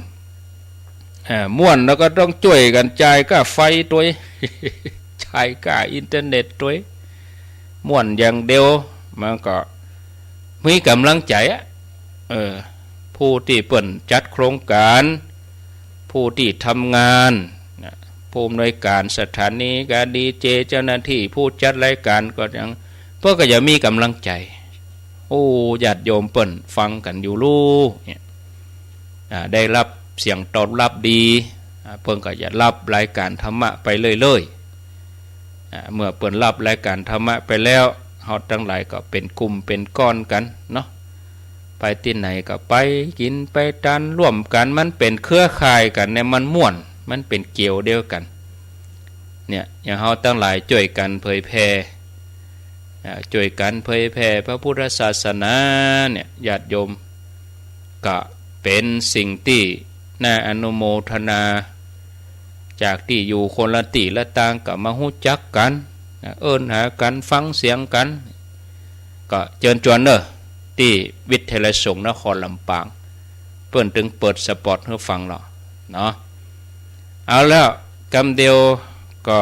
อ่า ม่วนแล้วก็ต้องจ้วยกั๋นจ่ายก้าไฟตวย จ่ายก้าอินเทอร์เน็ตตวย ม่วนอย่างเดียว มันก็มีก๋ำลังใจ๋อะ เออ ผู้ตี้เปิ้นจัดโครงก๋าน ผู้ตี้ทำงานนะ ผู้อำนวยก๋านสถานีก็ดี เจ้าหน้าตี้ผู้จัดรายก๋านก็ยัง เปิ้นก็จะมีก๋ำลังใจ๋ โอ้ ญาติโยมเปิ้นฟังกั๋นอยู่ลู่เนี่ย อ่า ได้ฮับเสียงตอบฮับดี อ่า เปิ้นก็จะฮับรายก๋านธรรมะไปเรื่อยๆ อ่า เมื่อเปิ้นฮับรายก๋านธรรมะไปแล้ว เฮาตังหลายก็เป๋นกลุ่มเป๋นก้อนกั๋นเนาะ ไปตี้ไหนก็ไปกิ๋นไปตานร่วมกั๋น มันเป๋นเครือข่ายกั๋นเนี่ย มันม่วน มันเป๋นเกี่ยวเดียวกั๋น เนี่ย อย่างเฮาตังหลายจ้วยกั๋นเผยแผ่ อ่า จ้วยกั๋นเผยแผ่พระพุทธศาสนาเนี่ย ญาติโยม ก็เป๋นสิ่งตี้น่าอนุโมทนา จากตี้อยู่คนละตี้ละตางก็มาฮู้จักกั๋นนะ เอิ้นหากั๋น ฟังเสียงกั๋น ก็เจิญจวนเนอะ ตี้วิทยาลัยสงฆ์นครลำปาง เปิ้นตึงเปิดสปอตหื้อฟังลอเนาะ เอาแล้ว กำเดียวก็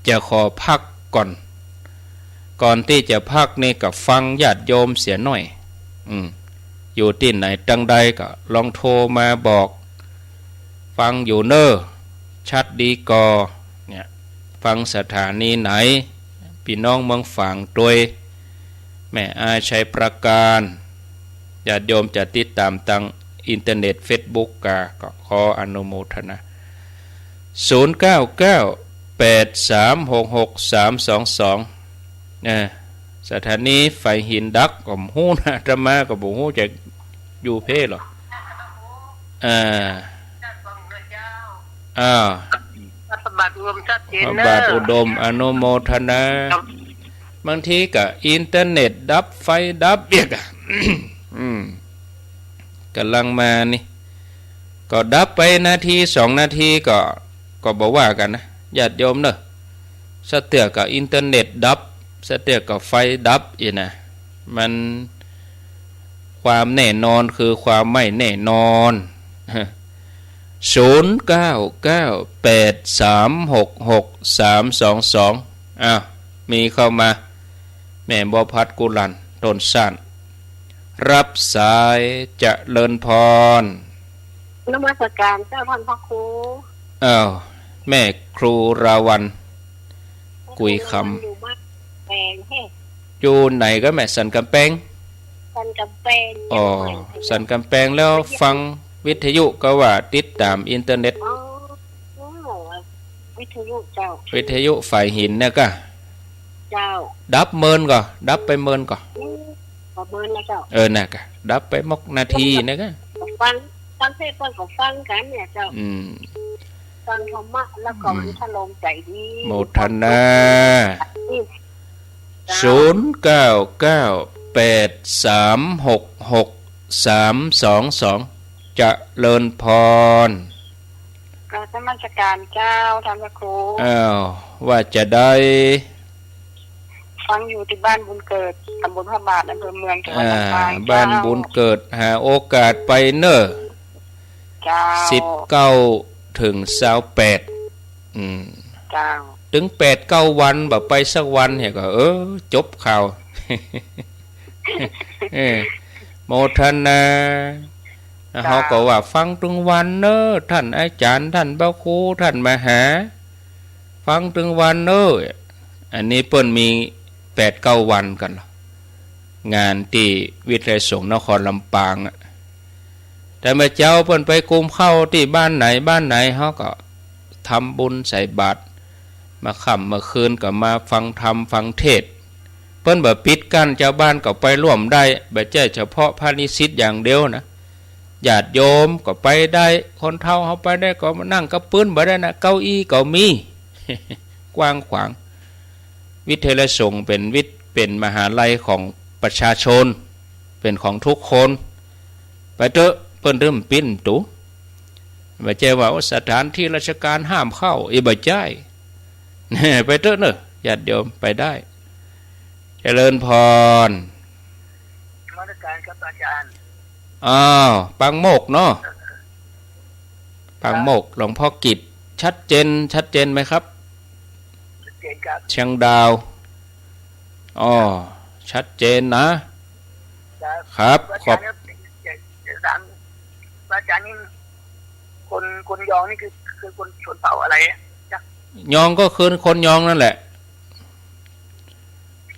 จะขอพักก่อน ก่อนตี้จะพักนี่ก็ฟังญาติโยมเสียหน้อย อืม อยู่ตี้ไหนตังใดก็ลองโทรมาบอก ฟังอยู่เน่อ ชัดดีก่อ เนี่ย ฟังสถานีไหน ปี้น้องเมืองฝางตวย แม่อายชัยปราการ ญาติโยมจะติดต๋ามตางอินเทอร์เน็ตเฟซบุ๊กกา ก็ขออนุโมทนา ศูนย์เก้าเก้า แปดสามหกหก สามสองสอง เออ สถานีฝายหินดัก ก็บ่ฮู้นะ อาตมาก็บ่ฮู้จักอยู่เพ้ลอ อ่า อ้าว พระบาทอุดมชัดเจนเนอะ พระบาทอุดมอนุโมทนา บางทีก็อินเทอร์เน็ตดับ ไฟดับเอียกอะ อืม ก่ำลังมานี่ ก็ดับไปนาทีสองนาทีก็ ก็บ่ว่ากั๋นนะ ญาติโยมเนอะ สะเตื้อก็อินเทอร์เน็ตดับ สะเตื้อก็ไฟดับอี้นะ มัน ความแน่นอนคือความไม่แน่นอน ศูนย์เก้าเก้าแปดสามหกหกสามสองสอง อ้าว มีเข้ามา แม่บัวผัดกุหลั่น ต้นซ่าน รับสาย เจริญพร นมัสการเจ้าท่านพระครู อ้าว แม่ครูราวัณ กุยคำ อยู่บ้านแปงเฮ้ อยู่ไหนก็แม่ สันกำแปง สันกำแปง อ๋อ เชียงใหม่ สันกำแปง แล้วฟังวิทยุก็ว่าติดตามอินเทอร์เน็ต อ๋อ อ๋อ วิทยุเจ้า วิทยุฝายหินเนี่ยกะ เจ้า ดับเมินก่อ ดับไปเมินก่อ อืม ก็เมินแล้วเจ้า เออ น่ะกะ ดับไปหมดนาทีเนี่ยกะ ฟัง ฟังเทศน์เปิ้นก็ฟังกั๋นเนี่ยเจ้า อืม ฟังธรรมะแล้วก็ อืม มันสลมใจ๋ดี โมทนา อืม เจ้า ศูนย์เก้าเก้าแปดสามหกหกสามสองสอง เจริญพร กราบนมัสการเจ้าท่านพระครู อ้าว ว่าจะได้ ฟังอยู่ตี้บ้านบุญเกิด ตำบลพระบาท อำเภอเมือง จังหวัดลำปาง อ่า เจ้า บ้านบุญเกิด หาโอกาสไปเน่อ เจ้า สิบเก้าเถิงซาวแปด อืม เจ้า เถิงแปดเก้าวัน บ่ไปสักวันเนี่ยก็ เออ จบข่าว เออ โมทนา เจ้า เฮาก็ว่าฟังตึงวันเน่อ ท่านอาจ๋ารย์ ท่านพระครู ท่านมหา ฟังตึงวันเน่อ อันนี้เปิ้นมีแปดเก้าวันกั๋นเหรอ งานตี้วิทยาลัยสงฆ์นครลำปางอะ แต่เมื่อเจ๊าเปิ้นไปกุมข้าวตี้บ้านไหนบ้านไหน เฮาก็ทำบุญใส่บาตร มาค่ำมาคืนก็มาฟังธรรมฟังเทศน์ เปิ้นบ่ปิดกั้น จาวบ้านก็ไปร่วมได้ บ่ใจ้เฉพาะพระนิสิตอย่างเดียวนะ ญาติโยมก็ไปได้ คนเฒ่าเฮาไปได้ ก็มานั่งกับปื๊นบ่ได้นะ เก้าอี้ก็มี กว้างขวาง วิทยาลัยสงฆ์เป๋นวิทย์ เป๋นมหาลัยของประชาชน เป๋นของทุกคน ไปเต๊อะ เปิ้นตึงปิดประตู๋ บ่ใจ้ว่า โอ้ สถานที่ราชการห้ามเข้า อี้ บ่ใจ้ ไปเต๊อะเน่อ ญาติโยมไปได้ เจริญพร นมัสการครับอาจารย์ อ้าว ปางโมกข์เนาะ ปางโมกข์ หลวงพ่อกิตติ์ ชัดเจน ชัดเจนไหมครับ ชัดเจนครับ เชียงดาว อ้อ ชัดเจนนะ ครับ ครับ อาจารย์ครับ ขอบ เดี๋ยว เดี๋ยวถาม อาจารย์นี่ คน คนยองนี่คือ คือคนชนเผ่าอะไรอะจ๊ะ ยองก็คือคนยองนั่นแหละ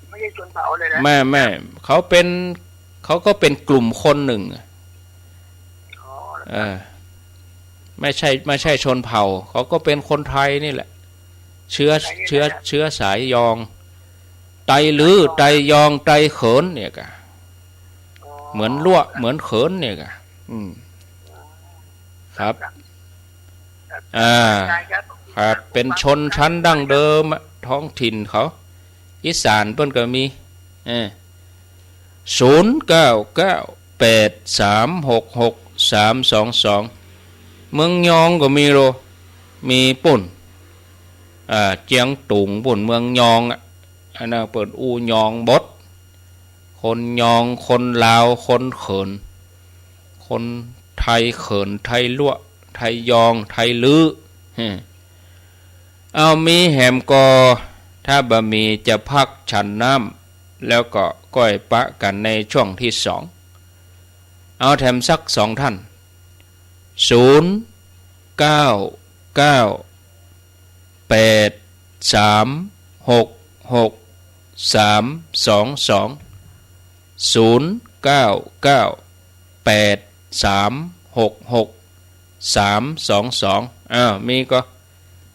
ไม่ใช่ชนเผ่าเลยนะ ไม่ ไม่ เขาเป็น เขาก็เป็นกลุ่มคนหนึ่งอะ อ๋อ เหรอครับ เออ ไม่ใช่ ไม่ใช่ชนเผ่า เขาก็เป็นคนไทยนี่แหละ เชื้อ ไทยนี่แหละ เชื้อ เชื้อสายยอง ไตลื้อ ไตยอง ไตเขินเนี่ยกะ อ๋อ เหมือนลั่ว เหมือนเขินเนี่ยกะ อืม ครับ ครับ อ่า ได้ครับ ครับ เป็นชนชั้นดั้งเดิมอะ ท้องถิ่นเขา อีสานเปิ้นก็มี เออ ศูนย์เก้าเก้าแปดสามหกหกสามสองสอง เมืองยองก็มีโล มีปุ้น อ่า เจียงตุงปุ้น เมืองยองอะ อันนั้นเปิ้นอู้ยองบด คนยอง คนลาว คนเขิน คนไทยเขิน ไทยลั่ว ไทยยอง ไทยลื้อ เอามีแหมก่อ ถ้าบ่มีจะพักฉันน้ำ แล้วก็ก้อยปะกั๋นในช่วงตี้สอง เอาแถมสักสองท่าน ศูนย์เก้าเก้าแปดสามหกหกสามสองสอง ศูนย์เก้าเก้าแปดสามหกหกสามสองสอง อ้าว มีก่อ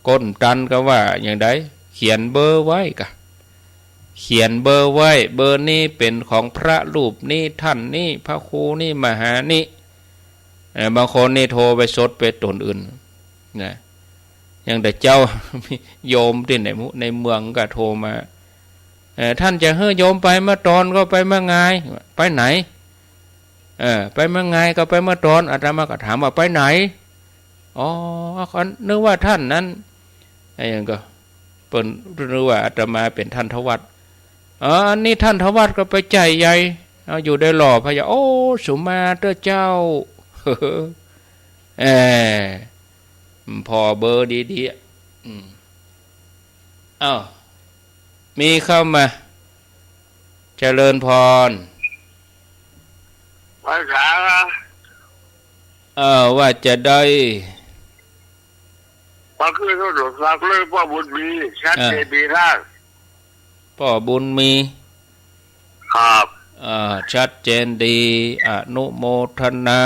ก้นตันก็ว่าอย่างใด เขียนเบอร์ไว้กะ เขียนเบอร์ไว้ เบอร์นี้เป๋นของพระรูปนี้ ท่านนี้ พระครูนี้ มหานี้ เอ่อ บางคนนี่โทรไปสดไปต๋นอื่นนะ อย่างแต่เจ๊า โยมตี้ไหนมุ ในเมืองก็โทรมา เอ่อ ท่านจะหื้อโยมไปเมื่อตอนก็ไปเมื่องาย ไปไหน เออ ไปเมื่องายก็ไปเมื่อตอน อาตมาก็ถามว่าไปไหน อ๋อ ก็นึกว่าท่านนั้น ไอ้หยังก็ เปิ้นนึกว่าอาตมาเป๋นท่านทวัต อ๋อ อันนี้ท่านทวัตก็ไปใจ๋ใหญ่ เอาอยู่ได้หล่อพระยา โอ้ สุมาเต๊อะเจ้า เออ ผ่อเบอร์ดีๆ อืม อ้าว มีเข้ามา เจริญพร ภาษา เออ ว่าจะได้ มาขึ้นโทรศัพท์เลย ป้อบุญมี ชัดเจนดีนัก ป้อบุญมี ครับ อ่า ชัดเจนดี อนุโมทนา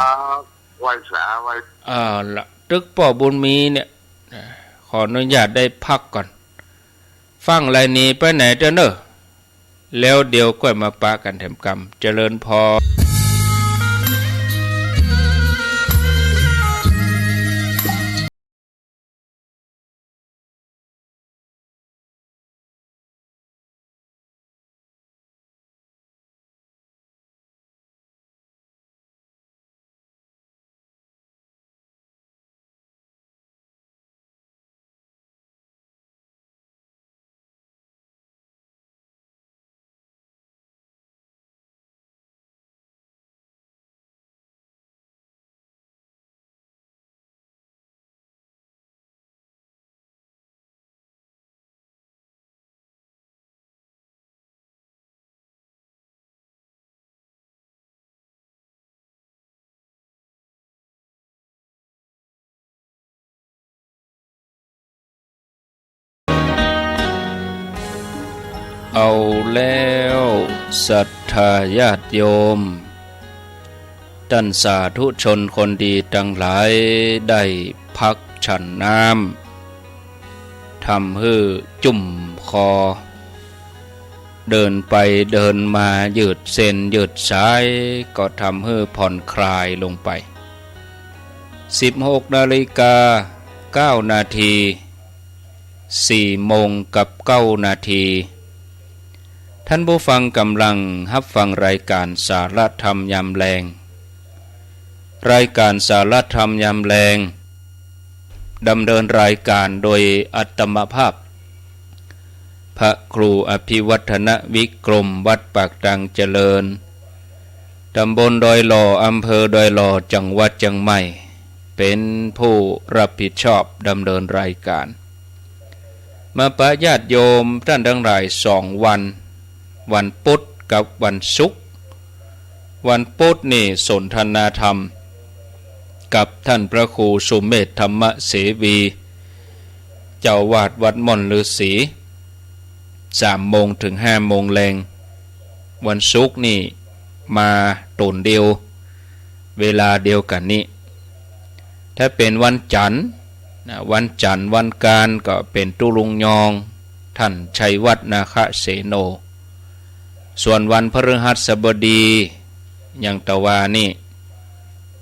ครับ ไหว้สา ไหว้ อ่า ละ ตึกป้อบุญมีเนี่ย ขออนุญาตได้พักก่อน ฟังไรหนีไปไหนเต๊อะเน่อ แล้วเดี๋ยวก้อยมาปะกั๋นแถมกำ เจริญพร เอาแล้ว ศรัทธาญาติโยม ต้านสาธุชนคนดีตังหลาย ได้พักฉันน้ำ ทำหื้อจุ่มคอ เดินไปเดินมายืดเส้นยืดสาย ก็ทำหื้อผ่อนคลายลงไป สิบหกนาฬิกาเก้านาที สี่โมงกับเก้านาที ท่านผู้ฟังก่ำลังฮับฟังรายการสาระธรรมยามแลง รายการสาระธรรมยามแลง ดำเนินรายการโดยอาตมาภาพ พระครูอภิวัฒนวิกรม วัดปากตังเจริญ ตำบลดอยหล่อ อำเภอดอยหล่อ จังหวัดเจียงใหม่ เป๋นผู้รับผิดชอบดำเนินรายการ มาปะญาติโยมต้านตังหลายสองวัน วันพุธกับวันศุกร์ วันพุธนี่สนทนาธรรมกับท่านพระครูสุเมธธรรมเสวี เจ้าอาวาสวัดม่อนฤๅษี สามโมงเถิงห้าโมงแลง วันศุกร์นี่มาต๋นเดียว เวลาเดียวกั๋นนี้ ถ้าเป๋นวันจันทร์นะ วันจันทร์วันกานก็เป๋นตุ๊ลุงยอง ท่านชัยวัฒน์นาคเสโน ส่วนวันพฤหัสบดี อย่างตะวานี้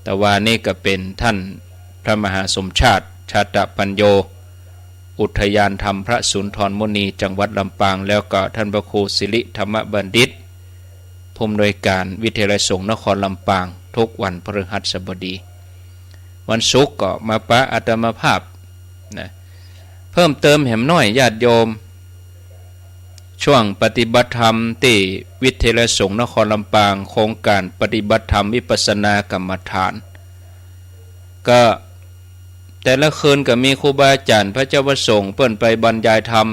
ตะวานี้ก็เป๋นท่านพระมหาสมชาติ ชาตปัญโญ อุทยานธรรมพระสุนทรมุนี จังหวัดลำปาง แล้วก็ท่านพระครูสิริธรรมบัณฑิต ผู้อำนวยการวิทยาลัยสงฆ์นครลำปาง ทุกวันพฤหัสบดี วันศุกร์ก็มาปะอาตมาภาพนะ เพิ่มเติมแหมน้อยญาติโยม ช่วงปฏิบัติธรรมตี้วิทยาลัยสงฆ์นครลำปาง โครงการปฏิบัติธรรมวิปัสสนากรรมฐาน ก็แต่ละคืนก็มีครูบาอาจารย์พระเจ้าพระสงฆ์เปิ้นไปบรรยายธรรม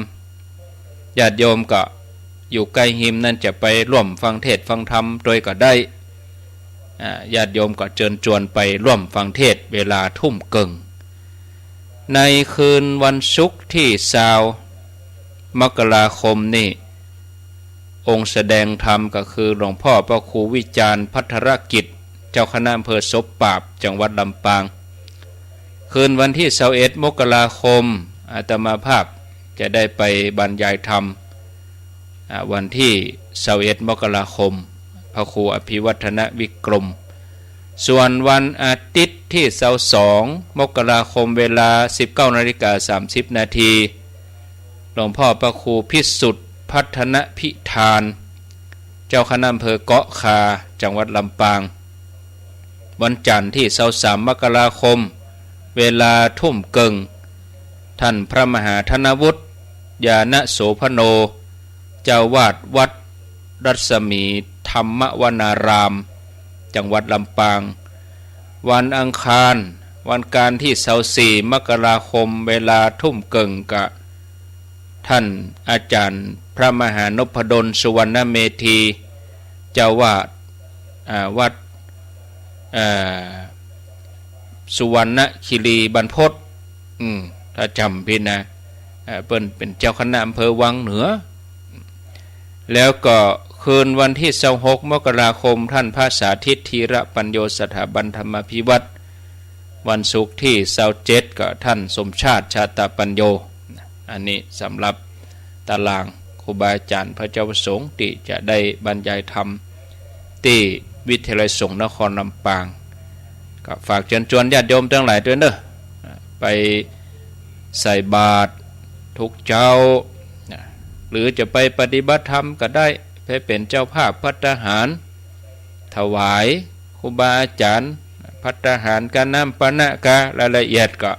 ญาติโยมก็อยู่ใก้ฮิมนั้นจะไปร่วมฟังเทศน์ฟังธรรมตวยก็ได้ อ่า ญาติโยมก็เจิญจวนไปร่วมฟังเทศน์เวลาทุ่มเกิ่ง ในคืนวันศุกร์ตี้ซาว มกราคมนี่ องค์แสดงธรรมก็คือหลวงพ่อพระครูวิจารณ์ภัทรกิจ เจ้าคณะอำเภอศพปราบ จังหวัดลำปาง คืนวันตี้ซาวเอ็ด มกราคม อาตมาภาพจะได้ไปบรรยายธรรม อ่า วันตี้ซาวเอ็ด มกราคม พระครูอภิวัฒนวิกรม ส่วนวันอาทิตย์ตี้ซาวสอง มกราคม เวลาสิบเก้านาฬิกาสามสิบนาที หลวงพ่อพระครูพิสุทธิ์พัฒนพิธาน เจ้าคณะอำเภอเกาะคา จังหวัดลำปาง วันจันทร์ตี้ซาวสาม มกราคม เวลาทุ่มเกิ่ง ท่านพระมหาธนวุฒิ ญาณโสภโณ เจ้าอาวาสวัดรัศมีธรรมวนาราม จังหวัดลำปาง วันอังคาร วันอังคารตี้ซาวสี่มกราคม เวลาทุ่มเกิ่ง กับต้านอาจ๋ารย์พระมหานพดล สุวรรณเมธี เจ้าอาวาส อ่า วัด เอ่อ สุวรรณคีรีบรรพต อืม ถ้าจ๋ำบ่ผิดนะ เอ่อ เปิ้นเป๋นเจ้าคณะอำเภอวังเหนือ แล้วก็คืนวันตี้ซาวหกมกราคม ต้านพระสาธิต ธีระปัญโญ สถาบันธรรมาภิวัฒน์ วันศุกร์ตี้ซาวเจ็ด ก็ต้านสมชาติ ชาตปัญโญ อันนี้สำหรับตารางครูบาอาจ๋ารย์พระเจ้าประสงค์ตี้จะได้บรรยายธรรมตี้วิทยาลัยสงฆ์นครลำปาง ก็ฝากเจิญจวนญาติโยมตังหลายตวยเน้อ ไปใส่บาตรทุกเจ๊า หรือจะไปปฏิบัติธรรมก็ได้ ไปเป๋นเจ้าภาพภัตตาหาร ถวายครูบาอาจ๋ารย์ ภัตตาหารกาน้ำปานะกา รายละเอียดก็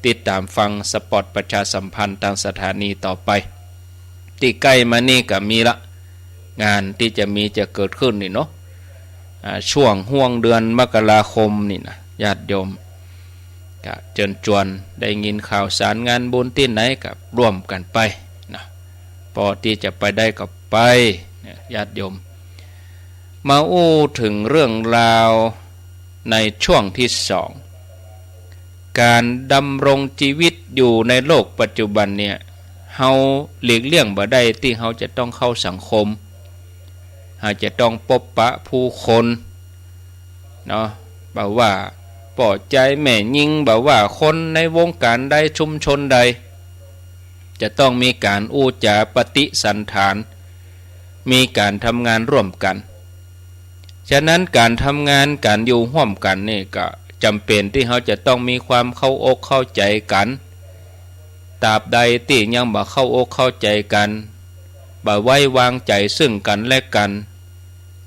ติดต๋ามฟังสปอตประชาสัมพันธ์ตางสถานีต่อไป ตี้ใก้มานี่ก็มีละ งานตี้จะมีจะเกิดขึ้นนี่เนาะ อ่า ช่วงห่วงเดือนมกราคมนี่นะ ญาติโยม ก็เจิญจวน ได้ยินข่าวสารงานบุญตี้ไหนก็ร่วมกั๋นไปนะ ปอตี้จะไปได้ก็ไปนะ ญาติโยม มาอู้เถิงเรื่องราวในช่วงตี้สอง ก๋านดำรงจีวิตอยู่ในโลกปัจจุบันเนี่ย เฮาหลีกเลี่ยงบ่ได้ตี้เฮาจะต้องเข้าสังคม เฮาจะต้องปบปะผู้คนเนาะ บ่ว่าป้อจายแม่ญิง บ่ว่าคนในวงก๋านใดชุมชนใด จะต้องมีก๋านอู้จ๋าปฏิสันถาน มีก๋านทำงานร่วมกั๋น ฉะนั้นก๋านทำงานก๋านอยู่ฮ่วมกั๋นนี่ก็จ๋ำเป๋นตี้เฮาจะต้องมีความเข้าอกเข้าใจ๋กั๋น ตราบใดตี้ยังบ่เข้าอกเข้าใจ๋กั๋น บ่ไว้วางใจ๋ซึ่งกั๋นและกั๋น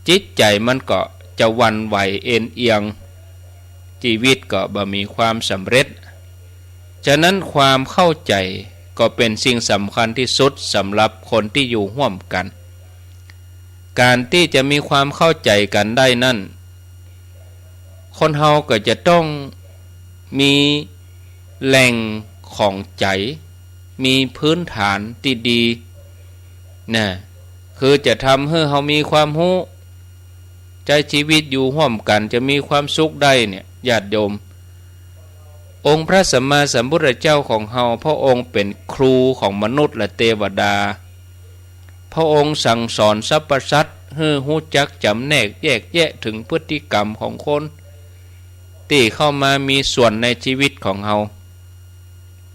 จิตใจ๋มันก็จะหวั่นไหวเอนเอียง จีวิตก็บ่มีความสำเร็จ ฉะนั้นความเข้าใจ๋ก็เป๋นสิ่งสำคัญตี้สุดสำหรับคนตี้อยู่ฮ่วมกั๋น ก๋านตี้จะมีความเข้าใจ๋กั๋นได้นั้น คนเฮาก็จะต้องมีแหล่งของใจ๋ มีพื้นฐานตี้ดีนะ คือจะทำหื้อเฮามีความฮู้ ใจ๊จีวิตอยู่ฮ่วมกั๋นจะมีความสุขได้เนี่ย ญาติโยม องค์พระสัมมาสัมพุทธเจ้าของเฮา พระองค์เป๋นครูของมนุษย์และเตวดา พระองค์สั่งสอนสรรพสัตว์หื้อฮู้จักจ๋ำแนกแยกแยะเถิงพฤติกรรมของคนตี้เข้ามามีส่วนในจีวิตของเฮา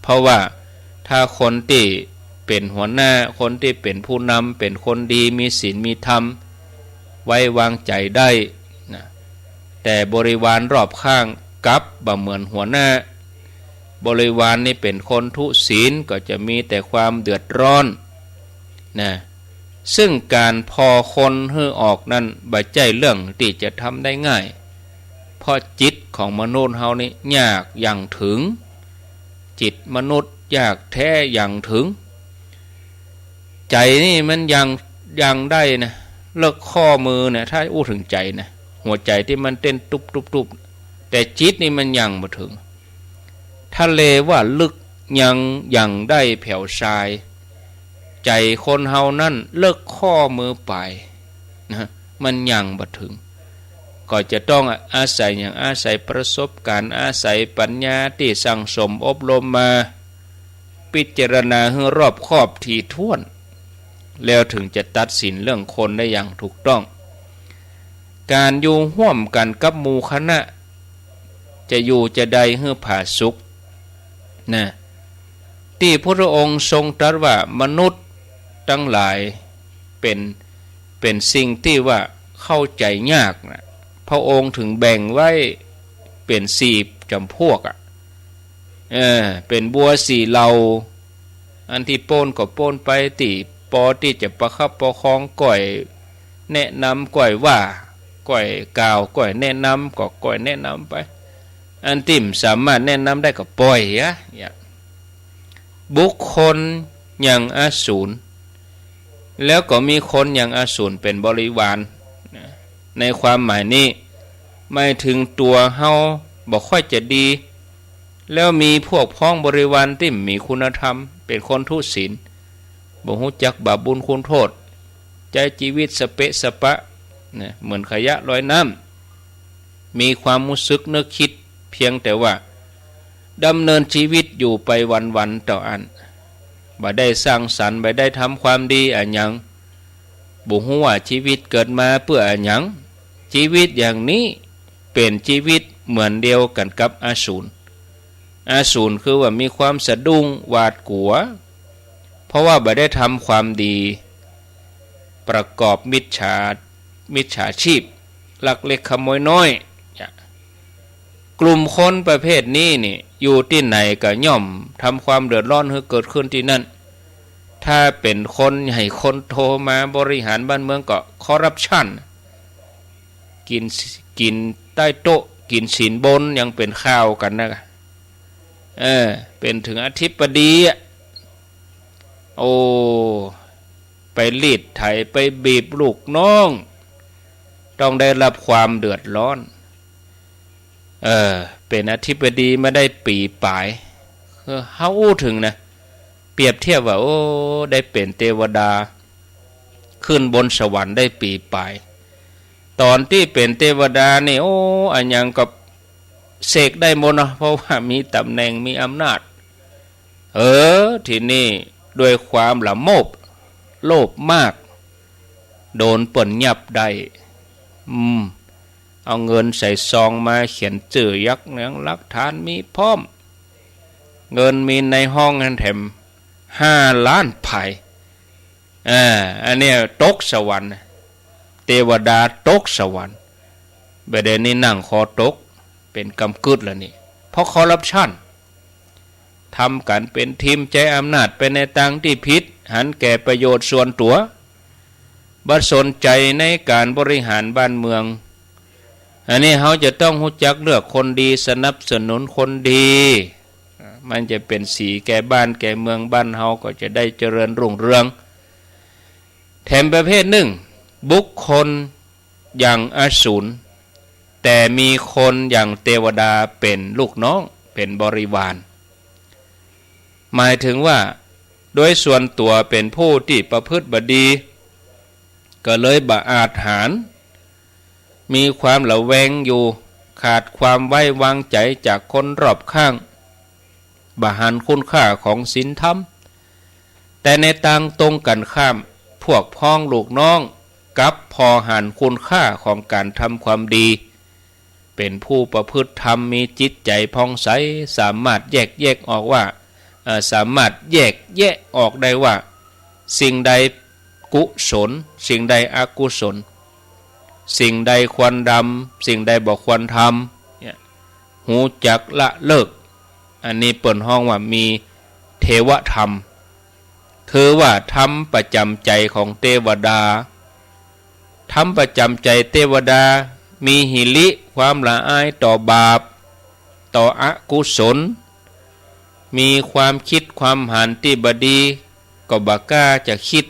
เพราะว่าถ้าคนตี้เป๋นหัวหน้า คนตี้เป๋นผู้นำ เป๋นคนดี มีศีลมีธรรม ไว้วางใจ๋ได้นะ แต่บริวารรอบข้างกลับบ่เหมือนหัวหน้า บริวารนี่เป๋นคนทุศีล ก็จะมีแต่ความเดือดร้อนนะ ซึ่งก๋านผ่อคนหื้อออกนั้นบ่ใจ้เรื่องตี้จะทำได้ง่าย เพราะจิตของมนุษย์เฮานี่ยากยังเถิง จิตมนุษย์ยากแต๊ยังเถิง ใจ๋นี่มันยัง ยังได้นะ เลือกข้อมือเนี่ย ถ้าอู้เถิงใจ๋นะ หัวใจ๋ตี้มันเต้นตุ๊บตุ๊บตุ๊บ แต่จิตนี่มันยังบ่เถิง ทะเลว่าลึกยัง ยังได้แผวซาย ใจ๋คนเฮานั้นเลือกข้อมือป๋ายนะ มันยังบ่เถิง ก็จะต้องอาศัยหยัง อาศัยประสบก๋ารณ์ อาศัยปัญญาตี้สั่งสมอบรมมา พิจารณาหื้อรอบคอบถี่ถ้วน แล้วเถิงจะตัดสินเรื่องคนได้อย่างถูกต้อง ก๋านอยู่ฮ่วมกั๋นกับหมู่คณะ จะอยู่จะได้หื้อผาสุกนะ ตี้พุทธองค์ทรงตรัสว่ามนุษย์ตังหลายเป๋น เป๋นสิ่งตี้ว่าเข้าใจ๋ยากนะ พระองค์เถิงแบ่งไว้เป๋นสี่จ๋ำพวกอะ เออ เป๋นวัวสี่เหล่า อันตี้ป๊นก็ป๊นไป ตี้ปอตี้จะประคับประคอง ก้อยแนะนำ ก้อยว่า ก้อยกล่าว ก้อยแนะนำ ก็ก้อยแนะนำไป อันตี้บ่สามารถแนะนำได้ก็ป่อยเหีย เนี่ย บุคคลอย่างอสูร แล้วก็มีคนอย่างอสูรเป๋นบริวารนะ ในความหมายนี้ หมายเถิงตั๋วเฮาบ่ค่อยจะดี แล้วมีพวกพ้องบริวารตี้บ่มีคุณธรรม เป๋นคนทุศีล บ่ฮู้จักบาปบุญคุณโต้ษ ใจ๊จีวิตสะเปะสะปะ นะ เหมือนขยะลอยน้ำ มีความฮู้สึกนึกกึ๊ดเปียงแต่ว่าดำเนินจีวิตอยู่ไปวันๆ เต้าอั้น บ่ได้สร้างสรรค์ บ่ได้ทำความดีอะหยัง บ่ฮู้ว่าจีวิตเกิดมาเปื้ออะหยัง จีวิตอย่างนี้เป๋นจีวิตเหมือนเดียวกั๋นกับอสูร อสูรคือว่ามีความสะดุ้งหวาดกลัว เพราะว่าบ่ได้ทำความดี ประกอบมิจฉา มิจฉาชีพ ลักเล็กขโมยน้อย เนี่ย กลุ่มคนประเภทนี้นี่ อยู่ตี้ไหนก็ย่อมทำความเดือดร้อนหื้อเกิดขึ้นตี้นั่น ถ้าเป๋นคนใหญ่คนโตมาบริหารบ้านเมืองก็คอร์รัปชัน กิ๋น กิ๋นใต้โต๊ะ กิ๋นสินบนยังเป๋นข่าวกั๋นนะ เออ เป๋นเถิงอธิบดีอะ โอ้ ไปรีดไถ ไปบีบลูกน้อง ต้องได้รับความเดือดร้อน เออ เป๋นอธิบดีมาได้ปี๋ป๋าย เออ เฮาอู้เถิงนะ เปรียบเทียบว่า โอ้ ได้เป๋นเตวดา ขึ้นบนสวรรค์ได้ปี๋ป๋าย ต๋อนตี้เป๋นเตวดานี่ โอ้ อะหยังก็เสกได้หมดเนาะ เพราะว่ามีต๋ำแหน่ง มีอำนาจ เออ ทีนี้ด้วยความละโมบ โลภมาก โดนเปิ้นยับได้ อืม เอาเงินใส่ซองมาเขียนจื้อยักษ์หยัง หลักฐานมีพร้อม เงินมีในห้องหั้นแถมห้าล้านไป อ่า อันเนี้ยตกสวรรค์ เตวดาตกสวรรค์ บ่าเดี่ยวนี้นั่งคอตก เป๋นกำกึ๊ดแล้วนี่ เพราะคอร์รัปชัน ทำกั๋นเป๋นทีม ใจ๊อำนาจไปในตางตี้ผิด หันแก่ประโยชน์ส่วนตั๋ว บ่สนใจ๋ในก๋านบริหารบ้านเมือง อันนี้เฮาจะต้องฮู้จักเลือกคนดี สนับสนุนคนดี มันจะเป๋นสีแก่บ้านแก่เมือง บ้านเฮาก็จะได้เจริญรุ่งเรือง แถมประเภทนึ่ง บุคคลอย่างอสูร แต่มีคนอย่างเตวดาเป๋นลูกน้อง เป๋นบริวาร หมายเถิงว่า โดยส่วนตั๋วเป๋นผู้ตี้ประพฤติบ่ดี ก็เลยบ่อาจหาญ มีความระแวงอยู่ ขาดความไว้วางใจ๋จากคนรอบข้าง บ่หันคุณค่าของศีลธรรม แต่ในตางตรงกั๋นข้าม พวกพ้องลูกน้องกลับผ่อหันคุณค่าของก๋านทำความดี เป๋นผู้ประพฤติธรรม มีจิตใจ๋ผ่องใส สามารถแยกแยะออกว่า เอ่อ สามารถแยกแยะออกได้ว่า สิ่งใดกุศล สิ่งใดอกุศล สิ่งใดควรทำ สิ่งใดบ่ควรทำ เนี่ย ฮู้จักละเลิก อันนี้เปิ้นฮ้องว่ามีเทวธรรม คือว่าธรรมประจ๋ำใจ๋ของเตวดา ธรรมประจ๋ำใจ๋เตวดา มีหิริ ความละอายต่อบาป ต่ออกุศล มีความกึ๊ดความหันตี้บ่ดี ก็บ่กล้าจะกึ๊ด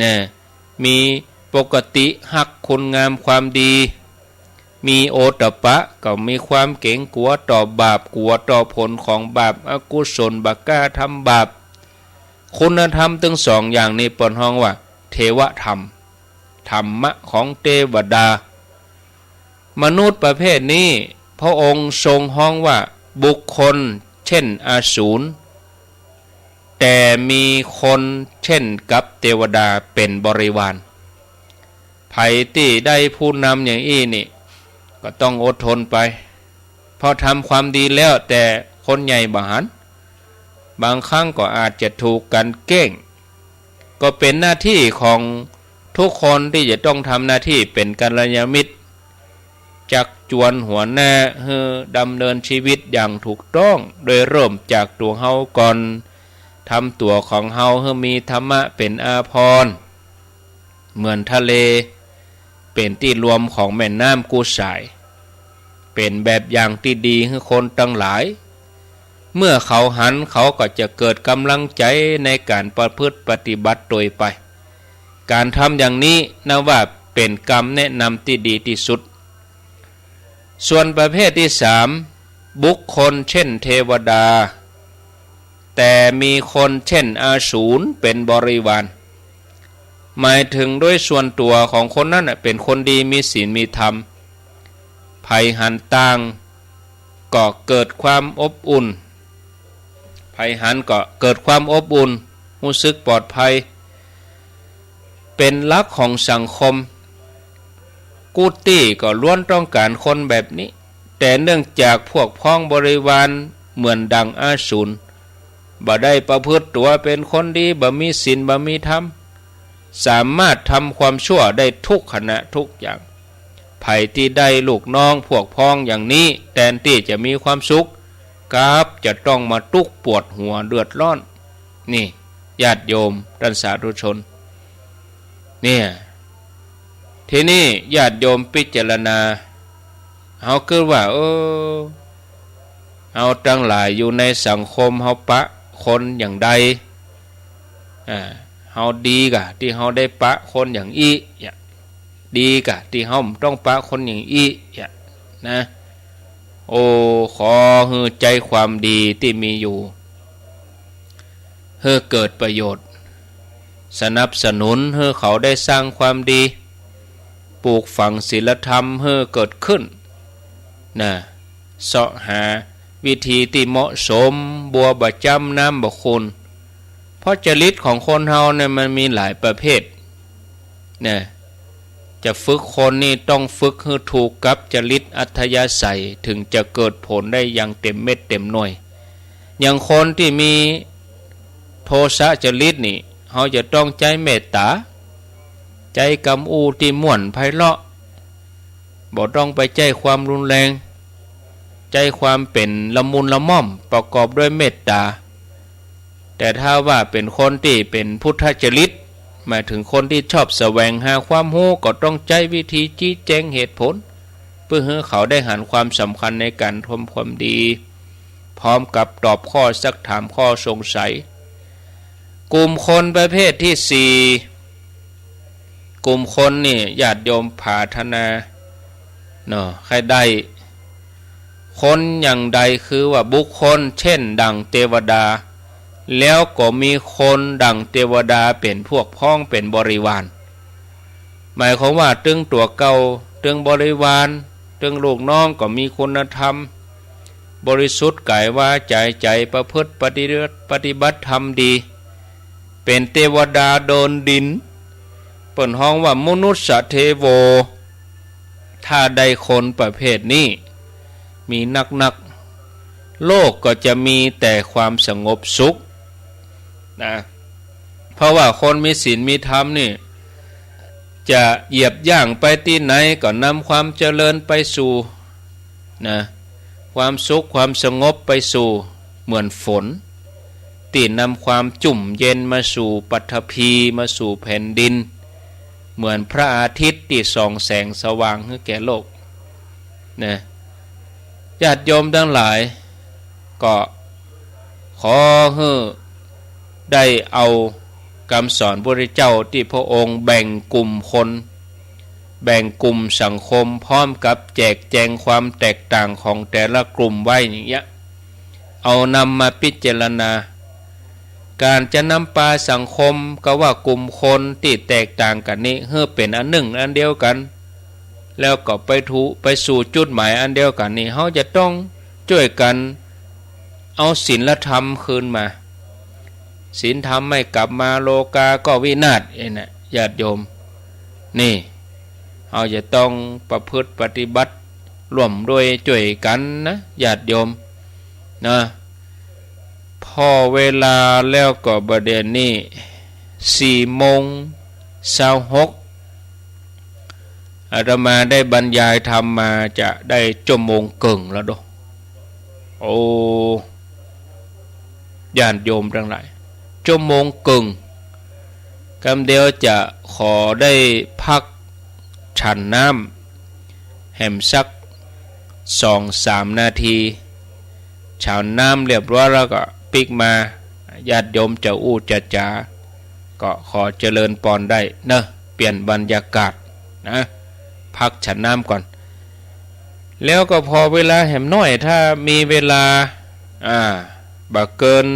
นะ มีปกติฮักคุณงามความดี มีโอตัปปะ ก็มีความเก๋งกั๋วต่อบาป กั๋วต่อผลของบาป อกุศล บ่กล้าทำบาป คุณธรรมตึงสองอย่างนี้เปิ้นฮ้องว่าเทวธรรม ธรรมะของเตวดา มนุษย์ประเภทนี้ พระองค์ทรงฮ้องว่าบุคคลเช่นอสูร แต่มีคนเช่นกับเตวดาเป๋นบริวาร ใผตี้ได้ผู้นำอย่างอี้นี่ ก็ต้องอดทนไป เพราะทำความดีแล้ว แต่คนใหญ่บ่หัน บางครั้งก็อาจจะถูกกลั่นแกล้ง ก็เป๋นหน้าตี้ของทุกคนตี้จะต้องทำหน้าตี้เป๋นกัลยาณมิตร จักจวนหัวหน้าหื้อดำเนินจีวิตอย่างถูกต้อง โดยเริ่มจากตั๋วเฮาก่อน ทำตั๋วของเฮาหื้อมีธรรมะเป๋นอาภรณ์ เหมือนทะเลเป๋นตี้รวมของแม่น้ำกู้สาย เป๋นแบบอย่างตี้ดีหื้อคนตังหลาย เมื่อเขาหันเขาก็จะเกิดก๋ำลังใจ๋ในก๋านประพฤติปฏิบัติตวยไป ก๋านทำอย่างนี้นับว่าเป๋นกำแนะนำตี้ดีตี้สุด ส่วนประเภทตี้สาม บุคคลเช่นเทวดา แต่มีคนเช่นอสูรเป็นบริวาร หมายถึงโดยส่วนตั๋วของคนนั้นน่ะ เป๋นคนดี มีศีลมีธรรม ใผหันต่างก็เกิดความอบอุ่น ใผหันก็เกิดความอบอุ่น ฮู้สึกปลอดภัย เป๋นหลักของสังคม กู้ตี้ก็ล้วนต้องก๋านคนแบบนี้ แต่เนื่องจากพวกพ้องบริวารเหมือนดังอสูร บ่ได้ประพฤติตั๋วเป๋นคนดี บ่มีศีล บ่มีธรรม สามารถทำความชั่วได้ทุกขณะทุกอย่าง ใผตี้ได้ลูกน้องพวกพ้องอย่างนี้ แตนตี้จะมีความสุข กลับจะต้องมาตุ๊กข์ปวดหัวเดือดร้อน นี่ ญาติโยมต้านสาธุชน เนี่ย ทีนี้ญาติโยมพิจารณา เฮาคิดว่า เออ เฮาตังหลายอยู่ในสังคม เฮาปะคนอย่างใด อ่า เฮาดีก่า ตี้เฮาได้ปะคนอย่างอี้ เนี่ย ดีก่า ตี้เฮาบ่ต้องปะคนอย่างอี้ เนี่ย นะ โอ้ ขอหื้อใจ๊ความดีตี้มีอยู่ หื้อเกิดประโยชน์ สนับสนุนหื้อเขาได้สร้างความดี ปลูกฝังศีลธรรมหื้อเกิดขึ้น นะ เซาะหาวิธีตี้เหมาะสม บัวบ่จ้ำ น้ำบ่ขุ่น เพราะจริตของคนเฮาเนี่ยมันมีหลายประเภท นะ จะฝึกคนนี่ต้องฝึกหื้อถูกกับจริตอัธยาศัย ถึงจะเกิดผลได้อย่างเต็มเม็ดเต็มหน่วย อย่างคนตี้มีโทสะจริตนี่ เฮาจะต้องใจ๊เมตต๋า ใจ๊กำอู้ตี้ม่วนไพเราะ บ่ต้องไปใจ๊ความรุนแรง ใจ๊ความเป๋นละมุนละม่อม ประกอบด้วยเมตต๋า แต่ถ้าว่าเป๋นคนตี้เป๋นพุทธจริต หมายถึงคนตี้ชอบแสวงหาความฮู้ ก็ต้องใจ๊วิธีชี้แจงเหตุผล เปื้อหื้อเขาได้หันความสำคัญในก๋านทำความดี พร้อมกับตอบข้อซักถาม ข้อสงสัย กลุ่มคนประเภทตี้สี่ กลุ่มคนนี่ญาติโยมผาถนา เนาะ ใค่ได้ คนอย่างใด คือว่าบุคคลเช่นดั่งเตวดา แล้วก็มีคนดั่งเตวดาเป๋นพวกพ้องเป๋นบริวาร หมายความว่าตึงตั๋วเก่า ตึงบริวาร ตึงลูกน้องก็มีคุณธรรม บริสุทธิ์ก๋ายวาจ๋าใจ๋ ประพฤติปฏิบัติ ปฏิบัติธรรมดี เป๋นเตวดาเดินดิน เปิ้นฮ้องว่ามนุสสะเทโว ถ้าได้คนประเภทนี้มีนักๆ โลกก็จะมีแต่ความสงบสุข นะ เพราะว่าคนมีศีลมีธรรมนี่ จะเหยียบย่างไปตี้ไหนก็นำความเจริญไปสู่ นะ ความสุขความสงบไปสู่ เหมือนฝน ตี้นำความจุ่มเย็นมาสู่ปฐพี มาสู่แผ่นดิน เหมือนพระอาทิตย์ตี้ส่องแสงสว่างหื้อแก่โลก นะ ญาติโยมตังหลาย ก็ขอหื้อได้เอากำสอนพระพุทธเจ้าตี้พระองค์แบ่งกลุ่มคน แบ่งกลุ่มสังคม พร้อมกับแจกแจงความแตกต่างของแต่ละกลุ่มไว้อย่างเงี้ย เอานำมาพิจารณา ก๋านจะนำปาสังคม ก็ว่ากลุ่มคนตี้แตกต่างกั๋นนี้ หื้อเป๋นอันนึ่งอันเดียวกั๋น แล้วก็ไปถู ไปสู่จุดหมายอันเดียวกั๋นนี้ เฮาจะต้องจ้วยกั๋นเอาศีลธรรมคืนมา ศีลธรรมไม่กลับมา โลกาก็วินาศ เอ้ยนะ ญาติโยม นี่ เฮาจะต้องประพฤติปฏิบัติร่วมด้วยจ้วยกั๋นนะ ญาติโยม นะ พอเวลาแล้วก็บ่าเดี่ยวนี้ สี่โมงซาวหก อาตมาได้บรรยายธรรมมาจะได้ชั่วโมงเกิ่งแล้วเนาะ โอ้ ญาติโยมตังหลาย ชั่วโมงเกิ่ง กำเดียวจะขอได้พักฉันน้ำแหมสักสองสามนาที ฉันน้ำเรียบร้อยแล้วก็ปิ๊กมา ญาติโยมจะอู้จะจ๋า ก็ขอเจริญปอนได้เนอะ เปลี่ยนบรรยากาศนะ พักฉันน้ำก่อน แล้วก็ผ่อเวลาแหมหน้อย ถ้ามีเวลา อ่า บ่เกิน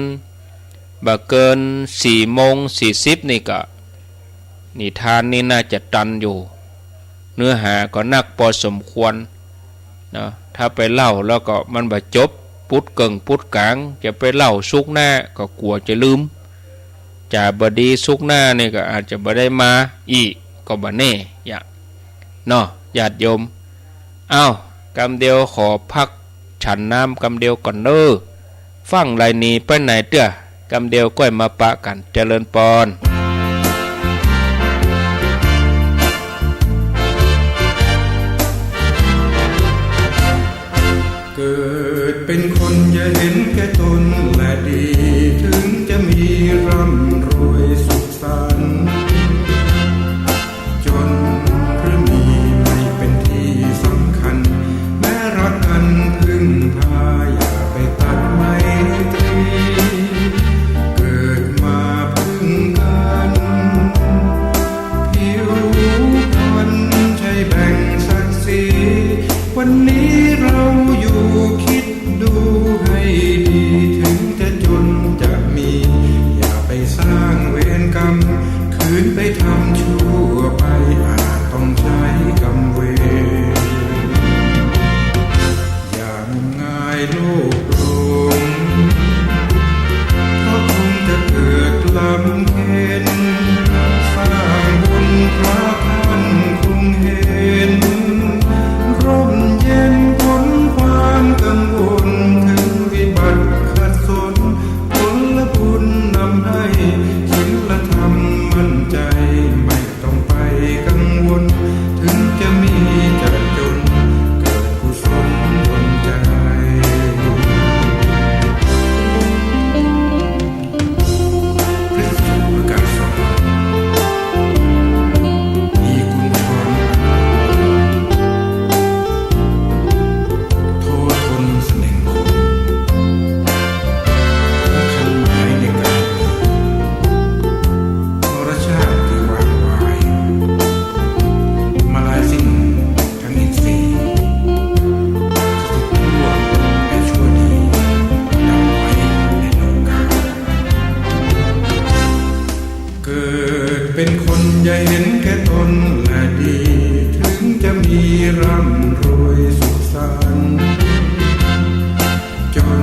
บ่เกินสี่โมงสี่สิบนี่ก็ นิทานนี่น่าจะตันอยู่ เนื้อหาก็นักปอสมควรเนาะ ถ้าไปเล่าแล้วก็มันบ่จบ ปุดเกิ่งปุดก๋าง จะไปเล่าสุกร์หน้าก็กั๋วจะลืม จ๋าบ่ดีสุกร์หน้านี่ก็อาจจะบ่ได้มาอีกก็บ่แน่ ยะ เนาะ ญาติโยม อ้าว กำเดียวขอพักฉันน้ำกำเดียวก่อนเน้อ ฟังไรหนีไปไหนเตื้อ กำเดียวก้อยมาปะกั๋น เจริญปอน เกิดเป็นคนอย่าเห็นแก่ตนและดี ถึงจะมีร่ำรวยสุขสันต์ จนหรือมีไม่เป็นที่สำคัญ แม้รักกันพึ่งพาอย่าไปตัดไมตรี เกิดมาพึ่งกัน ผิวพรรณใช่แบ่งศักดิ์ศรี วันนี้เราอยู่คิดดูให้ดี ถึงจะจนจะมี อย่าไปสร้างเวรกรรม คืนไปทำชั่วไป อาจต้องใช้กรรมเวร อย่างมงายโลภหลง เพราะคงจะเกิดลำเค็ญ สร้างบุญพระท่านคงเห็น ร่มเย็นพ้นความกังวล ถึงวิบัติขัดสน ผลบุญนำให้ศีลธรรมมั่นใจ ไม่ต้องไปกังวล ถึงจะมีจะจน เกิดกุศลดลใจ พระสูตรประกาศสอน มีกุญชร โทษคนเสน่ห์คน คันหมายในกาล มรชาติที่วางวาย มาลายสิ้นทั้งอินทรีย์ สุขชั่วและชั่วดี ดับไว้ในโลกา เกิดเป็นคนอย่าเห็นแก่ตนและดี ถึงจะมีร่ำรวยสุขสันต์ จน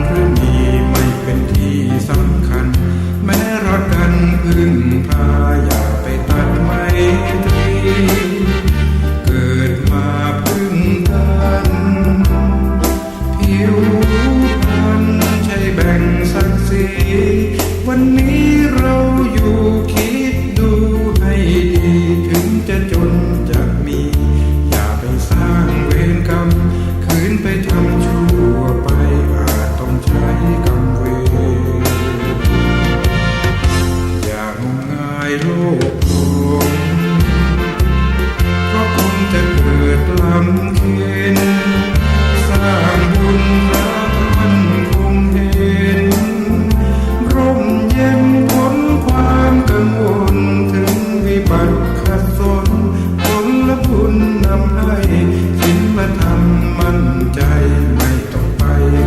หรือมีไม่เป็นที่สำคัญ แม้รักกันพึ่งพาอย่าไปตัดไมตรี เกิดมาพึ่งกัน ผิวพรรณใช่แบ่งศักดิ์ศรี วันนี้เราอยู่คิดดูให้ดี ถึงจะจนจะมี อย่าไปสร้างเวรกรรม คืนไปทำชั่วไป อาจต้องใช้กรรมเวร อย่างมงายโลภหลง เพราะคงจะเกิดลำเค็ญ สร้างบุญพระท่านคงเห็น ร่มเย็นพ้นความกังวล ถึงวิบัติขัดสน ผลบุญนำให้ศีลธรรมมั่นใจ ไม่ต้องไป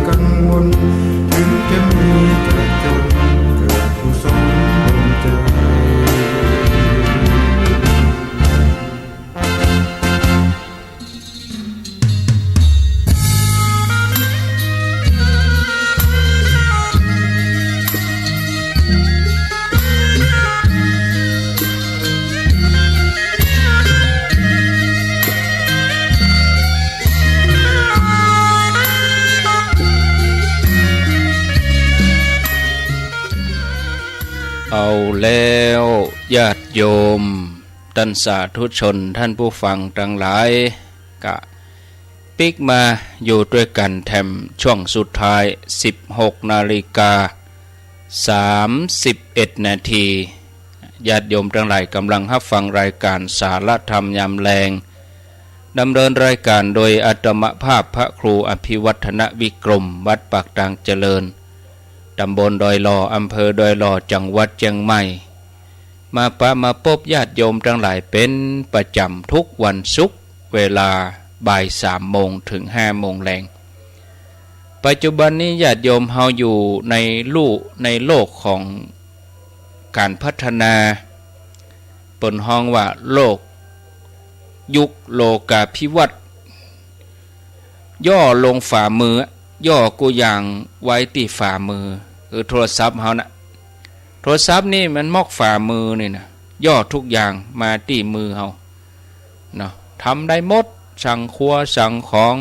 กังวล ถึงจะมีจะจน เกิดกุศลดลใจ เอาแล้วญาติโยม ต้านสาธุชน ต้านผู้ฟังตังหลาย ก็ปิ๊กมาอยู่ตวยกั๋นแถมช่วงสุดท้าย สิบหกนาฬิกา สามสิบเอ็ดนาที ญาติโยมตังหลายก่ำลังฮับฟังรายก๋านสาระธรรมยามแลง ดำเนินรายก๋านโดยอาตมาภาพพระครูอภิวัฒนวิกรม วัดปากตางเจริญ ต๋ำบลดอยหล่อ อำเภอดอยหล่อ จังหวัดเจียงใหม่ มาปะมาปบญาติโยมตังหลายเป๋นประจ๋ำทุกวันศุกร์ เวลา บ่ายสามโมงเถิงห้าโมงแลง ปัจจุบันนี้ญาติโยมเฮาอยู่ในลู่ ในโลกของก๋านพัฒนา เปิ้นฮ้องว่าโลก ยุคโลกาภิวัตน์ ย่อลงฝ่ามือ ย่อกู้อย่างไว้ตี้ฝ่ามือ คือโทรศัพท์เฮานะ โทรศัพท์นี่มันมอกฝ่ามือนี่นะ ย่อกู้อย่างมาตี้มือเฮาเนาะ ทำได้หมด สั่งครัวสั่งของ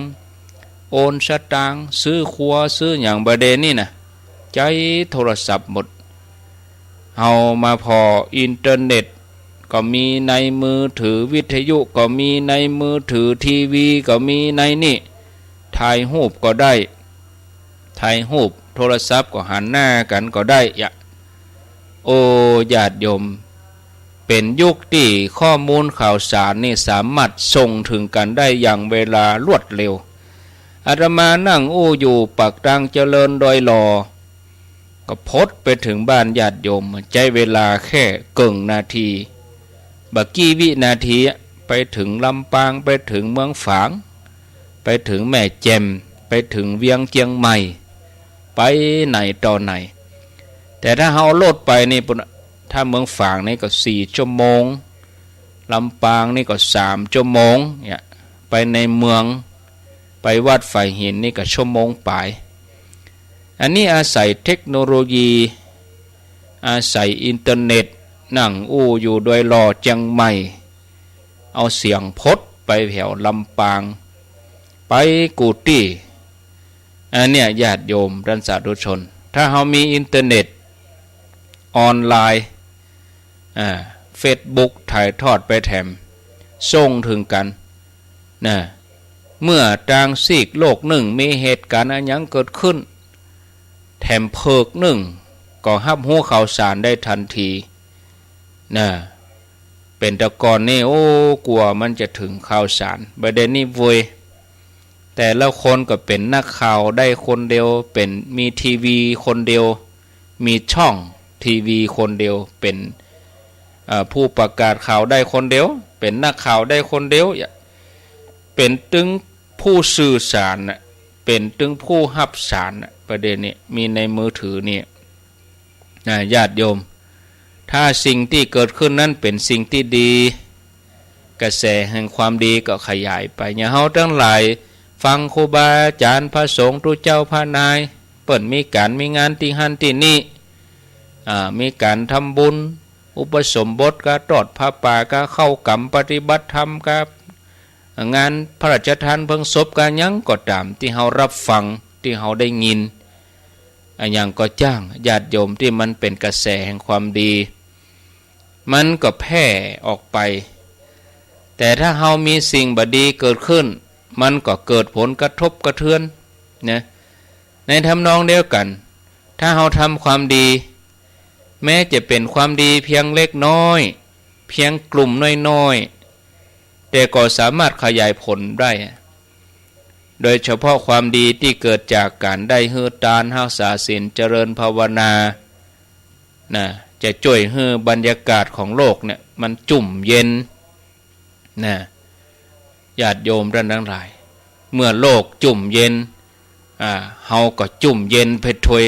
โอนสตางค์ ซื้อครัวซื้อหยังบ่าเดี่ยวนี้นะ ใจ๊โทรศัพท์หมด เฮามาผ่ออินเทอร์เน็ตก็มีในมือถือ วิทยุก็มีในมือถือ ทีวีก็มีในนี่ ถ่ายรูปก็ได้ ถ่ายรูป โทรศัพท์ก็หันหน้ากั๋นก็ได้ยะ โอ้ ญาติโยม เป๋นยุคตี้ข้อมูลข่าวสารนี่สามารถส่งเถิงกั๋นได้อย่างเวลารวดเร็ว อาตมานั่งอู้อยู่ปากตางเจริญดอยหล่อ ก็พดไปเถิงบ้านญาติโยม ใจ๊เวลาแค่เกิ่งนาที บ่ากี่วินาทีอะ ไปเถิงลำปาง ไปเถิงเมืองฝาง ไปเถิงแม่แจ่ม ไปเถิงเวียงเจียงใหม่ ไปไหนต่อไหน แต่ถ้าเฮาเอารถไปนี่ปุ้น ถ้าเมืองฝางนี่ก็สี่ชั่วโมง ลำปางนี่ก็สามชั่วโมงเนี่ย ไปในเมือง ไปวัดฝายหินนี่ก็ชั่วโมงป๋าย อันนี้อาศัยเทคโนโลยี อาศัยอินเทอร์เน็ต นั่งอู้อยู่ดอยหล่อเจียงใหม่ เอาเสียงพดไปแถวลำปาง ไปกู้ตี้ อันเนี้ยญาติโยมต้านสาธุชน ถ้าเฮามีอินเทอร์เน็ต ออนไลน์ อ่า เฟซบุ๊ก ถ่ายทอดไปแถม ส่งเถิงกั๋น นะ เมื่อตางซีกโลกนึ่งมีเหตุก๋ารณ์อะหยังเกิดขึ้น แถมเผิกนึ่งก็ฮับฮู้ข่าวสารได้ทันที นะ เป๋นแต่ก่อนนี่ โอ้ กั๋วมันจะเถิงข่าวสาร บ่าเดี่ยวนี้เว้ย แต่ละคนก็เป๋นนักข่าวได้คนเดียว เป๋น มีทีวีคนเดียว มีช่องทีวีคนเดียว เป๋น เอ่อ ผู้ประกาศข่าวได้คนเดียว เป๋นนักข่าวได้คนเดียว เป๋นตึงผู้สื่อสารน่ะ เป๋นตึงผู้ฮับสารน่ะ บ่าเดี่ยวนี้มีในมือถือนี่ นะ ญาติโยม ถ้าสิ่งตี้เกิดขึ้นนั้นเป๋นสิ่งตี้ดี กระแสแห่งความดีก็ขยายไป อย่างเฮาตังหลายฟังครูบาอาจ๋ารย์ พระสงฆ์ ตุ๊เจ้า พระนาย เปิ้นมีก๋านมีงานตี้หั้นตี้นี่ อ่า มีก๋านทำบุญ อุปสมบทกา ตอดผ้าป่ากา เข้ากรรมปฏิบัติธรรมกา งานพระราชทานเพลิงศพกา หยังก็ต๋ามตี้เฮาฮับฟัง ตี้เฮาได้ยิน อะหยังก็จ้าง ญาติโยม ตี้มันเป๋นกระแสแห่งความดี มันก็แพร่ออกไป แต่ถ้าเฮามีสิ่งบ่ดีเกิดขึ้น มันก็เกิดผลกระทบกระเทือนนะ ในทำนองเดียวกั๋น ถ้าเฮาทำความดี แม้จะเป๋นความดีเพียงเล็กน้อย เพียงกลุ่มน้อยๆ แต่ก็สามารถขยายผลได้ โดยเฉพาะความดีตี้เกิดจากก๋านได้หื้อตาน ฮักษาศีล เจริญภาวนา นะ จะจ้วยหื้อบรรยากาศของโลกเนี่ยมันจุ่มเย็น นะ ญาติโยมต้านตังหลาย เมื่อโลกจุ่มเย็น อ่า เฮาก็จุ่มเย็นไปตวย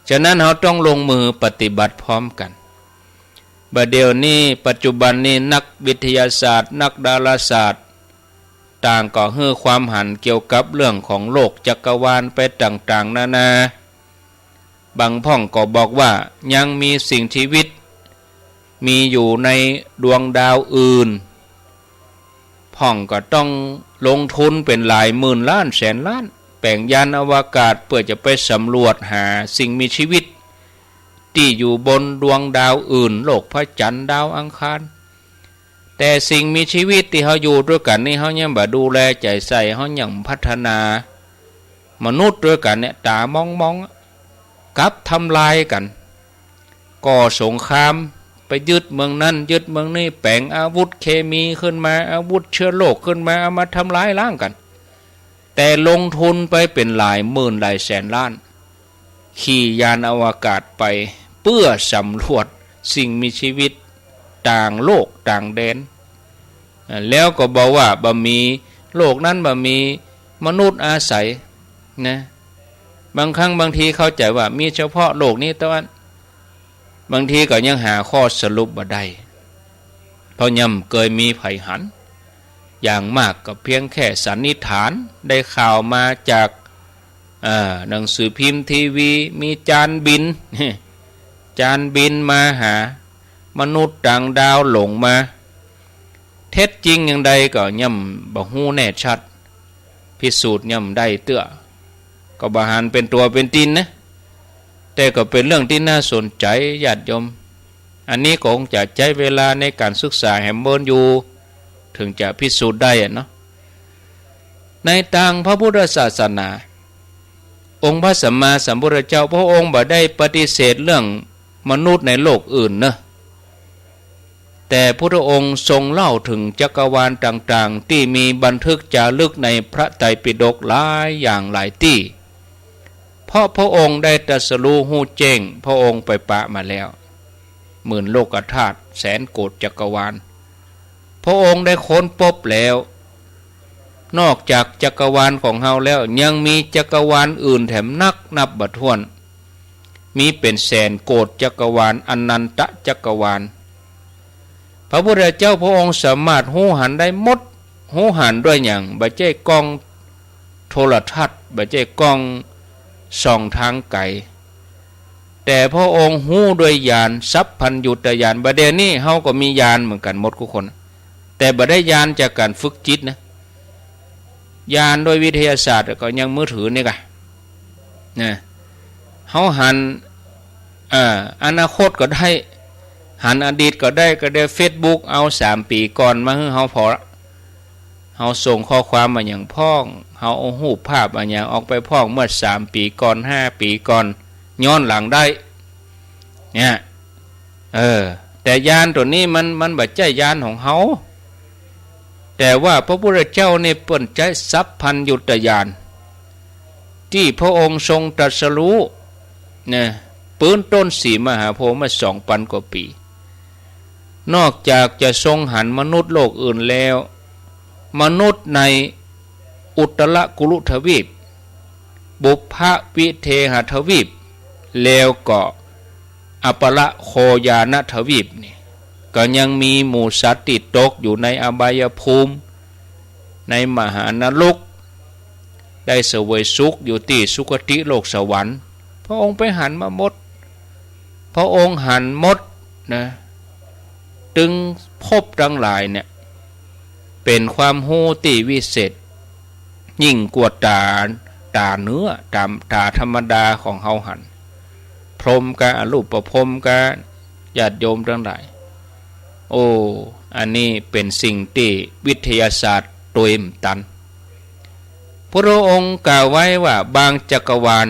ฉะนั้นเฮาต้องลงมือปฏิบัติพร้อมกั๋น บ่าเดี่ยวนี้ ปัจจุบันนี้ นักวิทยาศาสตร์ นักดาราศาสตร์ ต่างก็หื้อความหันเกี่ยวกับเรื่องของโลกจักรวาลไปต่างๆ นานา บางพ่องก็บอกว่ายังมีสิ่งชีวิต มีอยู่ในดวงดาวอื่น พ่องก็ต้องลงทุนเป๋นหลายหมื่นล้านแสนล้าน แป๋งยานอวกาศเปื้อจะไปสำรวจหาสิ่งมีชีวิต ตี้อยู่บนดวงดาวอื่น โลกพระจันทร์ ดาวอังคาร แต่สิ่งมีชีวิตตี้เฮาอยู่ตวยกั๋นนี่ เฮายังบ่ดูแลใจ๋ใส่ เฮายังพัฒนา มนุษย์ตวยกั๋นเนี่ย ต๋ามองๆ กลับทำลายกั๋น ก่อสงคราม ไปยึดเมืองนั้น ยึดเมืองนี้ แป๋งอาวุธเคมีขึ้นมา อาวุธเชื้อโรคขึ้นมา เอามาทำลายล้างกั๋น แต่ลงทุนไปเป๋นหลายหมื่นหลายแสนล้าน ขี่ยานอวกาศไปเปื้อสำรวจสิ่งมีชีวิตต่างโลกต่างแดน อ่า แล้วก็บอกว่าบ่มี โลกนั้นบ่มีมนุษย์อาศัยนะ บางครั้งบางทีเข้าใจ๋ว่ามีเฉพาะโลกนี้เต้าอั้น บางทีก็ยังหาข้อสรุปบ่ได้ เพราะยังบ่เกยมีใผหัน อย่างมากก็เพียงแค่สันนิษฐาน ได้ข่าวมาจาก เอ่อ หนังสือพิมพ์ ทีวี มีจานบิน จานบินมาหา มนุษย์ต่างดาวหลงมา เท็จจริงอย่างใดก็ยังบ่ฮู้แน่ชัด พิสูจน์ยังบ่ได้เตื้อ ก็บ่หันเป๋นตั๋วเป๋นตี๋นนะ แต่ก็เป๋นเรื่องตี้น่าสนใจ๋ ญาติโยม อันนี้ก็คงจะใจ๊เวลาในก๋านศึกษาแหมเมินอยู่ เถิงจะพิสูจน์ได้อะเนาะ ในตางพระพุทธศาสนา องค์พระสัมมาสัมพุทธเจ้าพระองค์บ่ได้ปฏิเสธเรื่องมนุษย์ในโลกอื่นเนอะ แต่พุทธองค์ทรงเล่าเถิงจักรวาลต่างๆ ตี้มีบันทึกจารึกในพระไตรปิฎกหลายอย่างหลายตี้ เพราะพระองค์ได้ตรัสรู้ฮู้แจ้ง พระองค์ไปปะมาแล้ว หมื่นโลกธาตุ แสนโกฏจักรวาล พระองค์ได้ค้นพบแล้ว นอกจากจักรวาลของเฮาแล้ว ยังมีจักรวาลอื่นแถมนักนับบ่ถ้วน มีเป๋นแสนโกฏจักรวาล อนันตจักรวาล พระพุทธเจ้าพระองค์สามารถฮู้หันได้หมด ฮู้หันด้วยหยัง บ่ใจ้กล้องโทรทัศน์ บ่ใจ้กล้องส่องตางไก๋ แต่พระองค์ฮู้ด้วยญาณ สัพพัญญุตญาณ บ่าเดี่ยวนี้เฮาก็มีญาณเหมือนกั๋นหมดกู้คน แต่บ่ได้ญาณจากก๋านฝึกจิตนะ ญาณด้วยวิทยาศาสตร์ก็ยังมือถือนี่กะ นะ เฮาหัน เอ่อ อนาคตก็ได้ หันอดีตก็ได้ ก็ได้เฟซบุ๊ก เอาสามปี๋ก่อนมาหื้อเฮาผ่อละ เฮาส่งข้อความมาหยังพ่อง เฮาเอาฮูปภาพมาหยังออกไปพ่อง เมื่อสามปี๋ก่อน ห้าปี๋ก่อน ย้อนหลังได้ เนี่ย เออ แต่ญาณตั๋วนี้มัน มันบ่ใจ้ญาณของเฮา แต่ว่าพระพุทธเจ้านี่เปิ้นใจ๊สัพพัญญุตญาณ ตี้พระองค์ทรงตรัสรู้ นะ ปื๊นต้นศรีมหาโพธิ์มาสองปันกว่าปี๋ นอกจากจะทรงหันมนุษย์โลกอื่นแล้ว มนุษย์ในอุตตรกุรุทวีป ปุพพวิเทหทวีป แล้วก็อัปปะโคยานะทวีปนี่ ก็ยังมีหมู่สัตว์ตี้ตกอยู่ในอบายภูมิ ในมหานรก ได้เสวยสุขอยู่ตี้สุคติโลกสวรรค์ พระองค์ไปหันมาหมด พระองค์หันหมดนะ ตึงภพตังหลายเนี่ย เป๋นความฮู้ตี้วิเศษ ยิ่งกว่าต๋า ต๋าเนื้อ ต๋า ต๋าธรรมดาของเฮาหัน พรหมกา อรูปพรหมกา ญาติโยมตังหลาย โอ้ อันนี้เป๋นสิ่งตี้วิทยาศาสตร์ตวยบ่ตัน พระองค์กล่าวไว้ว่าบางจักรวาล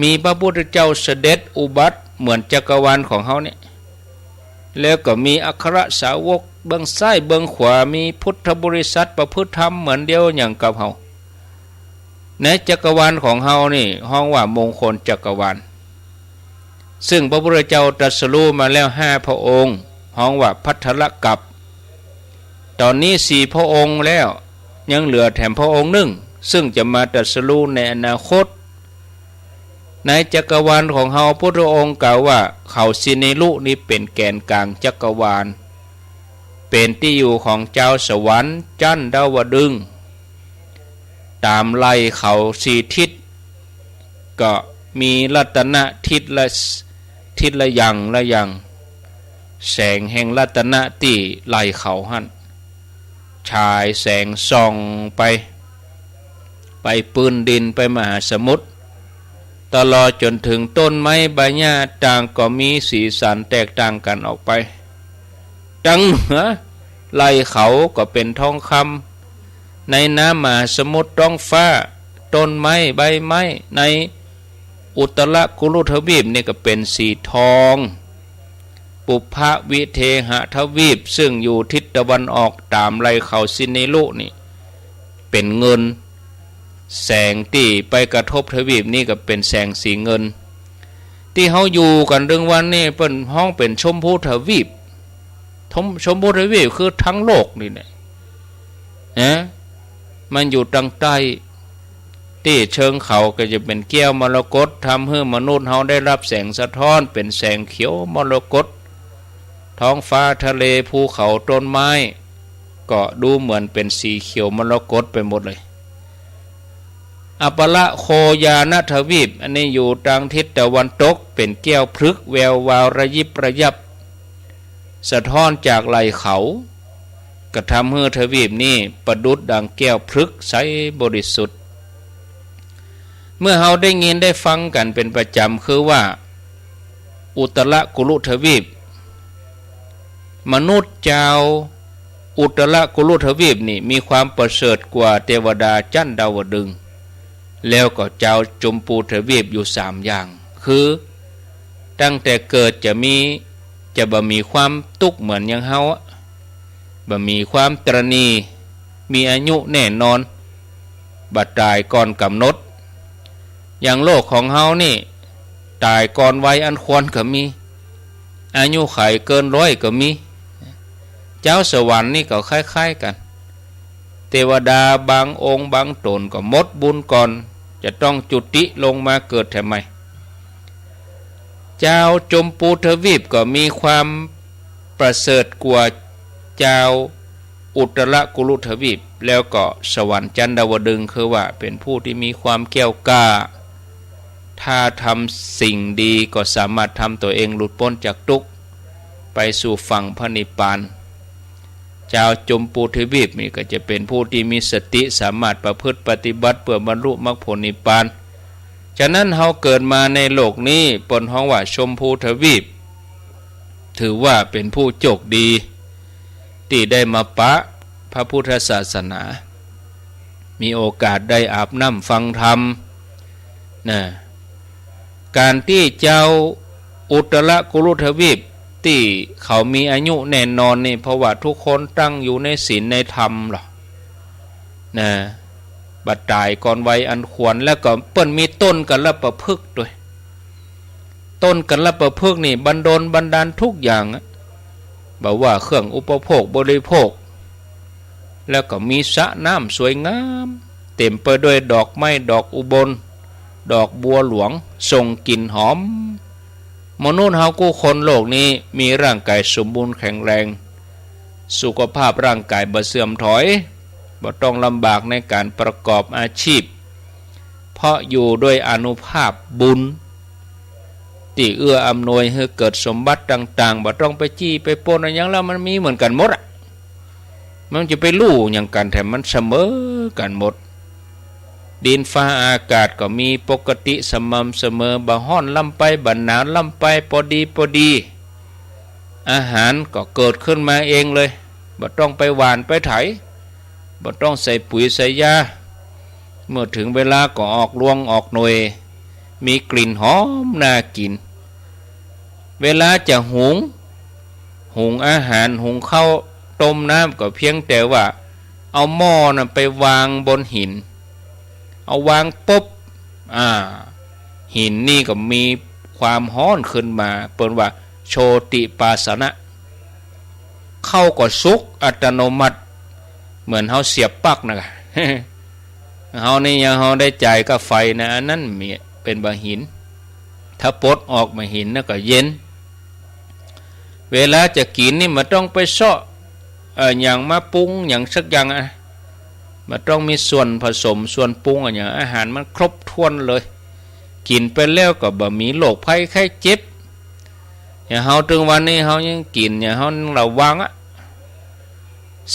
มีพระพุทธเจ้าเสด็จอุบัติเหมือนจักรวาลของเฮาเนี่ย แล้วก็มีอัครสาวกเบื้องซ้ายเบื้องขวา มีพุทธบริษัทประพฤติธรรมเหมือนเดียวอย่างกับเฮา ในจักรวาลของเฮานี่ฮ้องว่ามงคลจักรวาล ซึ่งพระพุทธเจ้าตรัสรู้มาแล้วห้าพระองค์ ฮ้องว่าภัททรกัปปะ ต๋อนนี้สี่พระองค์แล้ว ยังเหลือแถมพระองค์นึ่ง ซึ่งจะมาตรัสรู้ในอนาคต ในจักรวาลของเฮา พุทธองค์กล่าวว่าเขาสิเนรุนี่เป๋นแก๋นก๋างจักรวาล เป๋นตี้อยู่ของจาวสวรรค์จั้นดาวดึงส์ ต๋ามไหล่เขาสี่ทิศ ก็มีรัตนะทิศละ ทิศละอย่างละอย่าง แสงแห่งรัตนะตี้ไหล่เขาหั้น ฉายแสงส่องไป ไปปื้นดิน ไปมหาสมุทร ตลอดจ๋นเถิงต้นไม้ใบหญ้าต่างก็มีสีสันแตกต่างกั๋นออกไป ตังเหนือไหล่เขาก็เป๋นทองคำ ในน้ำมหาสมุทรท้องฟ้า ต้นไม้ใบไม้ ในอุตตรกุรุทวีปนี่ก็เป๋นสีทอง ปุพพวิเทหทวีป ซึ่งอยู่ทิศตะวันออกต๋ามไหล่เขาสิเนรุนี่ เป๋นเงิน แสงตี้ไปกระทบทวีปนี่ก็เป๋นแสงสีเงิน ตี้เฮาอยู่กั๋นตึงวันนี้เปิ้นฮ้องเป๋นชมพูทวีป ชม ชมพูทวีปคือทั้งโลกนี่แหละ นะ มันอยู่ตางใต้ ตี้เชิงเขาก็จะเป๋นแก้วมรกต ทำหื้อมนุษย์เฮาได้ฮับแสงสะท้อนเป๋นแสงเขียวมรกต ท้องฟ้าทะเลภูเขาต้นไม้ ก็ดูเหมือนเป๋นสีเขียวมรกตไปหมดเลย อัปปะโคยานะทวีป อันนี้อยู่ตางทิศตะวันตก เป๋นแก้วพฤกษ์แวววาวระยิบระยับ สะท้อนจากไหล่เขา ก็ทำหื้อทวีปนี้ประดุจดังแก้วพฤกษ์ใสบริสุทธิ์ เมื่อเฮาได้ยินได้ฟังกั๋นเป๋นประจ๋ำ คือว่า อุตรกุรุทวีป มนุษย์จาวอุตรกุรุทวีปนี่มีความประเสริฐกว่าเตวดาจั๊นดาวดึงส์ แล้วก็จาวจุมปูทวีปอยู่สามอย่าง คือ ตั้งแต่เกิดจะมี จะบ่มีความตุ๊กข์เหมือนอย่างเฮาอะ บ่มีความตระหนี่ มีอายุแน่นอน บ่ต๋ายก่อนก๋ำหนด อย่างโลกของเฮานี่ ต๋ายก่อนวัยอันควรก็มี อายุขัยเกินร้อยก็มี จาวสวรรค์นี่ก็คล้ายๆ กั๋น เตวดาบางองค์บางต๋นก็หมดบุญก่อน จะต้องจุติลงมาเกิดแถมใหม่ จาวจุมปูทวีปก็มีความประเสริฐกว่าจาวอุตรกุรุทวีป แล้วก็สวรรค์จั๊นดาวดึงส์ คือว่าเป๋นผู้ตี้มีความแก้วกล้า ถ้าทำสิ่งดีก็สามารถทำตั๋วเองหลุดป๊นจากตุ๊กข์ ไปสู่ฝั่งพระนิพพาน จาวจุมปูทวีปนี่ก็จะเป๋นผู้ตี้มีสติ สามารถประพฤติปฏิบัติเพื่อบรรลุมรรคผลนิพพาน ฉะนั้นเฮาเกิดมาในโลกนี้ เปิ้นฮ้องว่าชมพูทวีป ถือว่าเป๋นผู้โจคดี ตี้ได้มาปะพระพุทธศาสนา มีโอกาสได้อาบน้ำฟังธรรม นะ ก๋านตี้จาวอุตรกุรุทวีป ตี้เขามีอายุแน่นอนนี่ เพราะว่าทุกคนตั้งอยู่ในศีลในธรรมหรอ นะ บ่ต๋ายก่อนวัยอันควร แล้วก็เปิ้นมีต้นกัลปะพฤกษ์ตวย ต้นกัลปะพฤกษ์นี่บันดลบันดาลทุกอย่างอะ บ่ว่าเครื่องอุปโภคบริโภค แล้วก็มีสระน้ำสวยงาม เต๋มไปด้วยดอกไม้ดอกอุบล ดอกบัวหลวง ส่งกลิ่นหอม มนุษย์เฮากู้คนโลกนี้มีร่างก๋ายสมบูรณ์แข็งแรง สุขภาพร่างก๋ายบ่เสื่อมถอย บ่ต้องลำบากในก๋านประกอบอาชีพ เพราะอยู่ด้วยอานุภาพบุญ ตี้เอื้ออำนวยหื้อเกิดสมบัติต่างๆ บ่ต้องไปจี้ไปปล้นอะหยัง แล้วมันมีเหมือนกั๋นหมดอะ มันจะไปฮู้หยังกั๋นแถม มันเสมอกั๋นหมด ดินฟ้าอากาศก็มีปกติสม่ำเสมอ บ่ฮ้อนล้ำไป บ่หนาวล้ำไป ปอดีปอดี อาหารก็เกิดขึ้นมาเองเลย บ่ต้องไปหว่านไปไถ บ่ต้องใส่ปุ๋ยใส่ยา เมื่อถึงเวลาก็ออกรวงออกหน่วย มีกลิ่นหอมน่ากิ๋น เวลาจะหุง หุงอาหาร หุงข้าว ต้มน้ำ ก็เพียงแต่ว่าเอาหม้อนั้นไปวางบนหิน เอาวางปุ๊บ อ่า หินนี่ก็มีความฮ้อนขึ้นมา เปิ้นว่าโชติปาสนะ ข้าวก็สุกอัตโนมัติ เหมือนเฮาเสียบปลั๊กนะ เฮานี่ยัง เฮาได้จ่ายค่าไฟนะ อันนั้นมี เป๋นบ่าหิน ถ้าปลดออกบ่าหินนะก็เย็น เวลาจะกิ๋นนี่บ่ต้องไปเซาะ เอ่อ หยังมาปรุงหยังสักอย่างอะ บ่ต้องมีส่วนผสมส่วนปรุงอะหยัง อาหารมันครบถ้วนเลย กิ๋นไปแล้วก็บ่มีโรคภัยไข้เจ็บ อย่างเฮาตึงวันนี้เฮายังกิ๋น อย่างเฮายังระวังอะ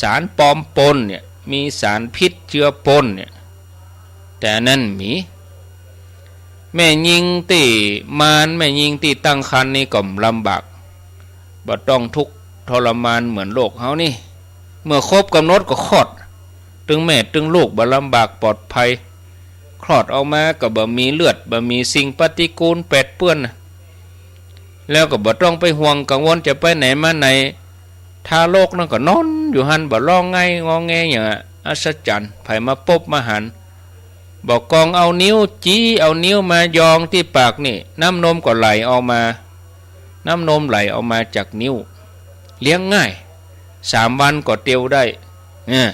สารปลอมปนเนี่ย มีสารพิษเจือปนเนี่ย แต่อันนั้นมี แม่ญิงตี้มาน แม่ญิงตี้ตั้งครรภ์นี่ก็ลำบาก บ่ต้องทุกข์ทรมานเหมือนโลกเฮานี่ เมื่อครบก๋ำหนดก็คลอด ตึงแม่ตึงลูกบ่ลำบากปลอดภัย คลอดออกมาก็บ่มีเลือด บ่มีสิ่งปฏิกูลแปดเปื้อนนะ แล้วก็บ่ต้องไปห่วงกังวลจะไปไหนมาไหน ทารกนั้นก็นอนอยู่หั้น บ่ร้องไห้งอแงหยังอะ อัศจรรย์ ใผมาปบมาหัน บ่กองเอานิ้วจี้ เอานิ้วมายองตี้ปากนี่ น้ำนมก็ไหลออกมา น้ำนมไหลออกมาจากนิ้ว เลี้ยงง่าย สามวันก็เตียวได้ เนี่ย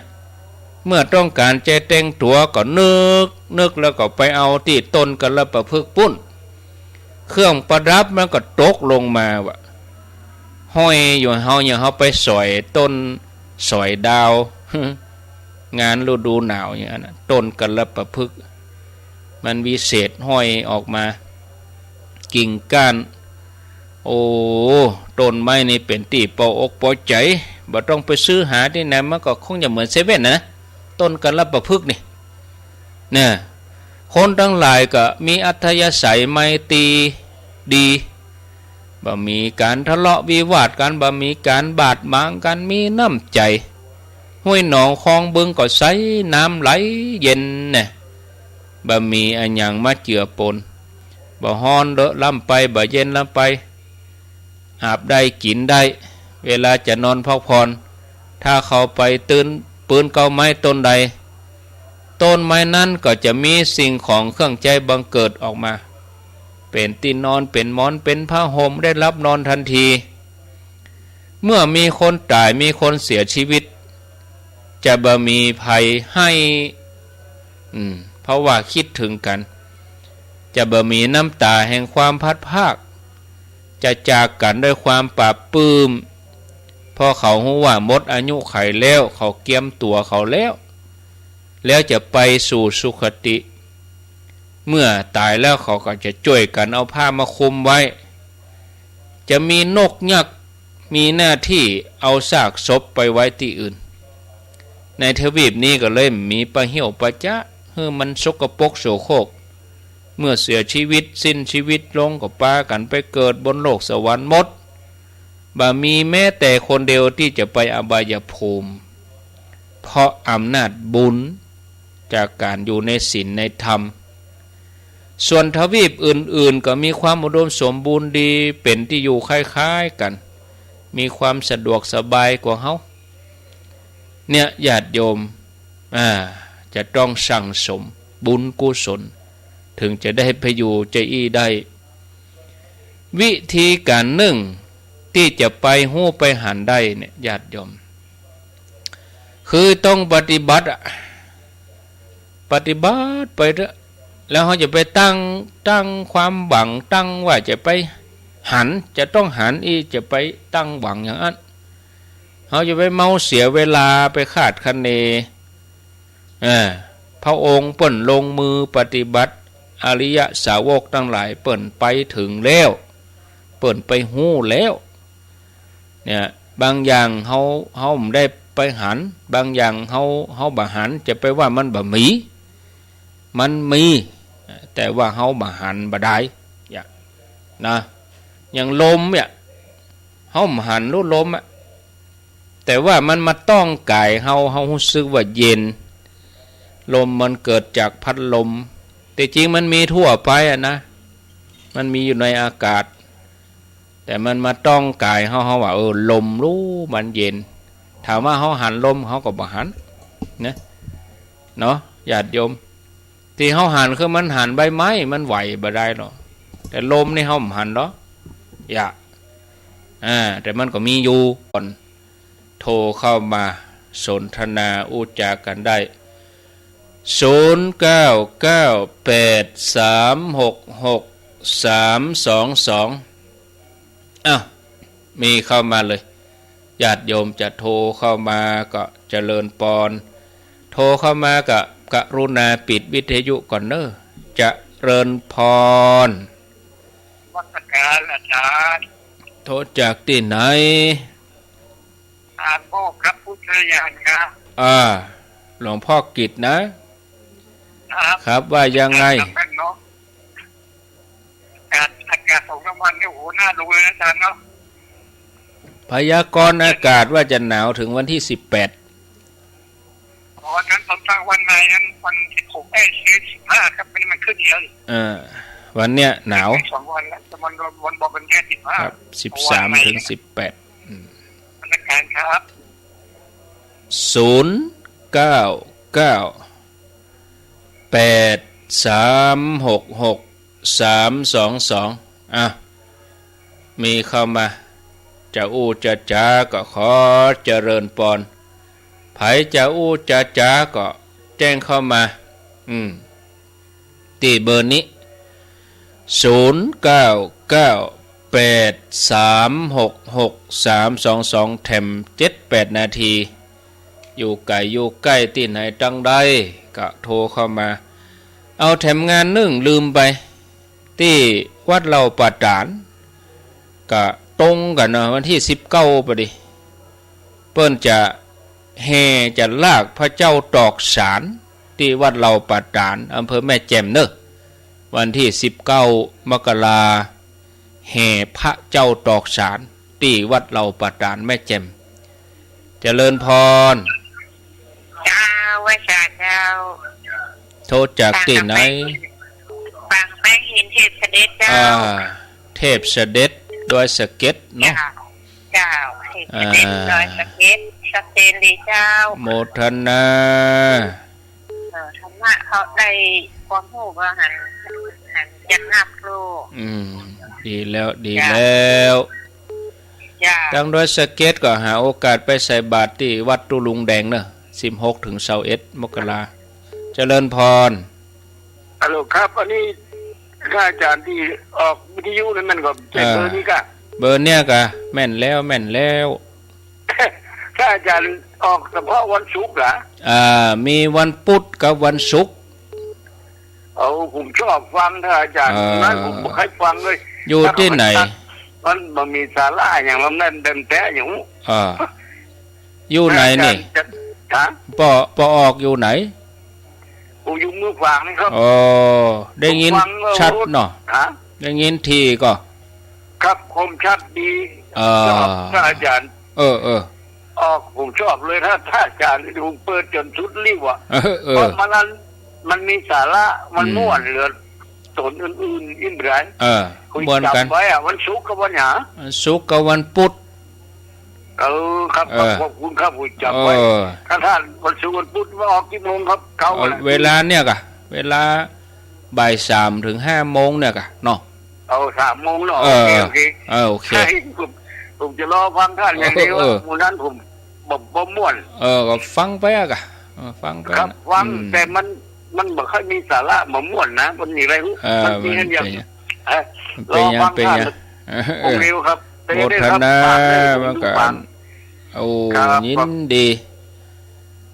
เมื่อต้องก๋านจะแต่งตั๋วก็นึก นึกแล้วก็ไปเอาตี้ต้นกัลปะพฤกษ์ปู๊น เครื่องประดับมันก็ตกลงมาว่า ห้อยอยู่ เฮาอย่างเฮาไปสอยต้นสอยดาว งานฤดูหนาวอย่างนั้นน่ะ ต้นกัลปะพฤกษ์ มันวิเศษห้อยออกมา กิ่งก้าน โอ้ ต้นไม้นี่เป๋นตี้ปอบอกปอใจ๋ บ่ต้องไปซื้อหาตี้ไหน มันก็คงจะเหมือนเซเว่นนะ ต้นกัลปะพฤกษ์นี่ เนี่ย คนตังหลายก็มีอัธยาศัยไมตรีดี บ่มีก๋านทะเลาะวิวาทกั๋น บ่มีก๋านบาดหมางกั๋น มีน้ำใจ๋ ห้วยหนองคลองบึงก็ใส น้ำไหลเย็นแน่ บ่มีอะหยังมาเจือปน บ่ฮ้อนเดอะล้ำไป บ่เย็นล้ำไป อาบได้กิ๋นได้ เวลาจะนอนพักผ่อน ถ้าเข้าไปตื้นปื๊นเก๊าไม้ต้นใด ต้นไม้นั้นก็จะมีสิ่งของเครื่องใจ๊บังเกิดออกมา เป๋นตี้นอน เป๋นหมอน เป๋นผ้าห่ม ได้หลับนอนทันที เมื่อมีคนต๋าย มีคนเสียชีวิต จะบ่มีใผไห้ อืม เพราะว่าคิดเถิงกั๋น จะบ่มีน้ำต๋าแห่งความพลัดพราก จะจากกั๋นด้วยความปลาบปลื้ม เพราะเขาฮู้ว่าหมดอายุขัยแล้ว เขาเกียมตั๋วเขาแล้ว แล้วจะไปสู่สุคติ เมื่อต๋ายแล้วเขาก็จะจ้วยกั๋นเอาผ้ามาคลุมไว้ จะมีนกยักษ์มีหน้าตี้เอาซากศพไปไว้ตี้อื่น ในทวีปนี้ก็เลยมีปะเหี่ยวปะจ๊ะ หื้อมันสกปรกโสโครก เมื่อเสียชีวิตสิ้นชีวิตลงก็ปากั๋นไปเกิดบนโลกสวรรค์หมด บ่มีแม้แต่คนเดียวตี้จะไปอบายภูมิ เพราะอำนาจบุญจากก๋านอยู่ในศีลในธรรม ส่วนทวีปอื่นๆ ก็มีความอุดมสมบูรณ์ดี เป๋นตี้อยู่คล้ายๆ กั๋น มีความสะดวกสบายกว่าเฮา เนี่ย ญาติโยม อ่า จะต้องสั่งสมบุญกุศล เถิงจะได้ไปอยู่จาอี้ได้ วิธีก๋านนึ่งตี้จะไปฮู้ไปหันได้เนี่ย ญาติโยม คือต้องปฏิบัติอะ ปฏิบัติไปเต๊อะ แล้วเฮาจะไปตั้ง ตั้งความหวัง ตั้งว่าจะไปหัน จะต้องหันอี้ จะไปตั้งหวังอย่างอั้น เฮาจะไปเมาเสียเวลา ไปคาดคะเน เออ พระองค์เปิ้นลงมือปฏิบัติ อริยสาวกตังหลายเปิ้นไปเถิงแล้ว เปิ้นไปฮู้แล้ว เนี่ย บางอย่างเฮา เฮาบ่ได้ไปหัน บางอย่างเฮา เฮาบ่หัน จะไปว่ามันบ่มี มันมี แต่ว่าเฮาบ่หันบ่ได้ อย่าง นะ อย่างลมเนี่ย เฮาบ่หันฮู้ลมอะ แต่ว่ามันมาต้องก๋ายเฮา เฮาฮู้สึกว่าเย็น ลมมันเกิดจากพัดลม แต่จริงมันมีทั่วไปอะนะ มันมีอยู่ในอากาศ แต่มันมาต้องก๋ายเฮา เฮาว่า เออ ลมฮู้มันเย็น ถามว่าเฮาหันลม เฮาก็บ่หัน นะ เนาะ ญาติโยม ตี้เฮาหันคือมันหันใบไม้ มันไหวบ่ได้หรอก แต่ลมนี่เฮาบ่หันหรอก อย่า อ่า แต่มันก็มีอยู่ ก่อน โทรเข้ามาสนทนาอู้จ๋ากั๋นได้ ศูนย์เก้าเก้าแปดสามหกหกสามสองสอง อ้าว มีเข้ามาเลย ญาติโยมจะโทรเข้ามาก็เจริญปอน โทรเข้ามาก็กรุณาปิดวิทยุก่อนเน้อ เจริญปอน นมัสการอาจารย์ โทรจากตี้ไหน อาโก้ครับ พุทธยานครับ อ่า หลวงพ่อกิตตินะ ครับ ครับ ว่ายังไง ครับ ครับ เนาะ อากาศ อากาศสองสามวันเนี่ย โอ้โห น่าดูเลยนะอาจารย์เนาะ พยากรณ์อากาศว่าจะหนาวถึงวันที่สิบแปด อ๋อ นั้นตอนตั้งวันในนั้น วันสิบหก เอ้ย สิบห้า ครับ มัน มันขึ้นเยอะ เออ วันเนี้ยหนาว สองวันแล้ว แต่มัน มันบอกเป็นแค่สิบห้า ครับ สิบสาม วันใน ถึงสิบแปด อืม นมัสการครับ ศูนย์เก้าเก้าแปดสามหกหกสามสองสอง อ่ะ มีเข้ามา จะอู้จะจ๋าก็ขอเจริญปอน พ ผจะอู้จะจ๋าก็แจ้งเข้ามา อืม ตี้เบอร์นี้ ศูนย์เก้าเก้า แปดสามหกหกสามสองสอง แถมเจ็ดแปดนาที อยู่ไก๋อยู่ใก้ตี้ไหนตังใดก็โทรเข้ามา เอาแถมงานนึ่งลืมไป ตี้วัดเหล่าป่าต๋าน ก็ตรงกั๋นเนาะ วันตี้สิบเก้าปะดิ เปิ้นจะแห่จะลากพระเจ้าตอกสาร ตี้วัดเหล่าป่าต๋าน อำเภอแม่แจ่มเนาะ วันตี้สิบเก้า มกรา แห่พระเจ้าตอกสาร ตี้วัดเหล่าป่าต๋านแม่แจ่ม เจริญพร เจ้า ไหว้สาเจ้า โทรจากตี้ไหน ปางแป้งหิน ปางแป้งหินเทพเสด็จเจ้า อ่า เทพเสด็จดอยสะเก็ดเนาะ เจ้า เจ้า เทพเสด็จ อ่า ดอยสะเก็ด ชัดเจนดีเจ้า โมทนา เออ ธรรมะเขาได้ความฮู้ก็หัน หันจัดนับลูก อืม ดีแล้ว ดี เจ้า แล้ว เจ้า ตังดอยสะเก็ดก็หาโอกาสไปใส่บาตรตี้วัดตุ๊ลุงแดงเนาะ สิบหกถึงซาวเอ็ด มกรา เจริญพร ฮัลโหลครับ อันนี้ท่านอาจารย์ตี้ออกวิทยุนั่นมันก็ใช่ อ่า เบอร์นี้กะ เบอร์เนี้ยกะ แม่นแล้ว แม่นแล้ว ท่านอาจารย์ออกเฉพาะวันศุกร์เหรอ อ่า มีวันพุธกับวันศุกร์ เอา ผมชอบฟังท่านอาจารย์ อ่า นั้นผมบ่เคยฟังเลย อยู่ตี้ไหน มันบ่มีสาระหยัง มันนั่นเดินแต่อย่าง อ่า อยู่ไหนนี่ ท่านอาจารย์จะ ฮะ ปอ ปอออกอยู่ไหน ผมอยู่เมืองฝางนี่ครับ อ๋อ ได้ยิน ผมฟัง ชัดเนาะ ฮะ ได้ยินทีก็ ครับ คมชัดดี เออ ชอบท่านอาจารย์ เออ เออ ออก ผมชอบเลยนะ ท่านอาจารย์ ผมเปิดจนสุดริ้วอะ เออ เออ เพราะมันนั้น มันมีสาระ มัน อืม ม่วนเหลือต๋นอื่นๆ อิ่มไร เออ คุย ม่วนกั๋น จ๋ำไว้อะ วันศุกร์กับวันหยัง วันศุกร์กับวันพุธ เออ ครับ ครับ เออ ขอบคุณครับ ผมจ๋ำไว้ เออ ถ้าท่านวันศุกร์วันพุธมาออกกี่โมงครับ เก้า เออ นาที เวลาเนี่ยกะ เวลาบ่ายสามถึงห้าโมงเนี่ยกะเนาะ เอา สามโมงเนาะ เออ โอเค โอเค เออ โอเค ใช่ ผม ผมจะรอฟังท่านอย่างเดียว เออ เออ มื้อนั้นผมบ่ บ่ม่วน เออ ก็ฟังไปอะกะ เออ ฟังไป ครับ นะ ฟัง อืม แต่มัน มันบ่ค่อยมีสาระ บ่ม่วนนะ มันมีอะไรรู้ เออ มันมี มัน อันเดียว เป็นไง เออ มันเป็นไง รอฟังท่าน เป็นไง เออ เออ องค์เดียวครับ โมทนา เต็มที่ครับ ฝากเลย มันก็ ทุกวัน โอ้ ครับ ยินดี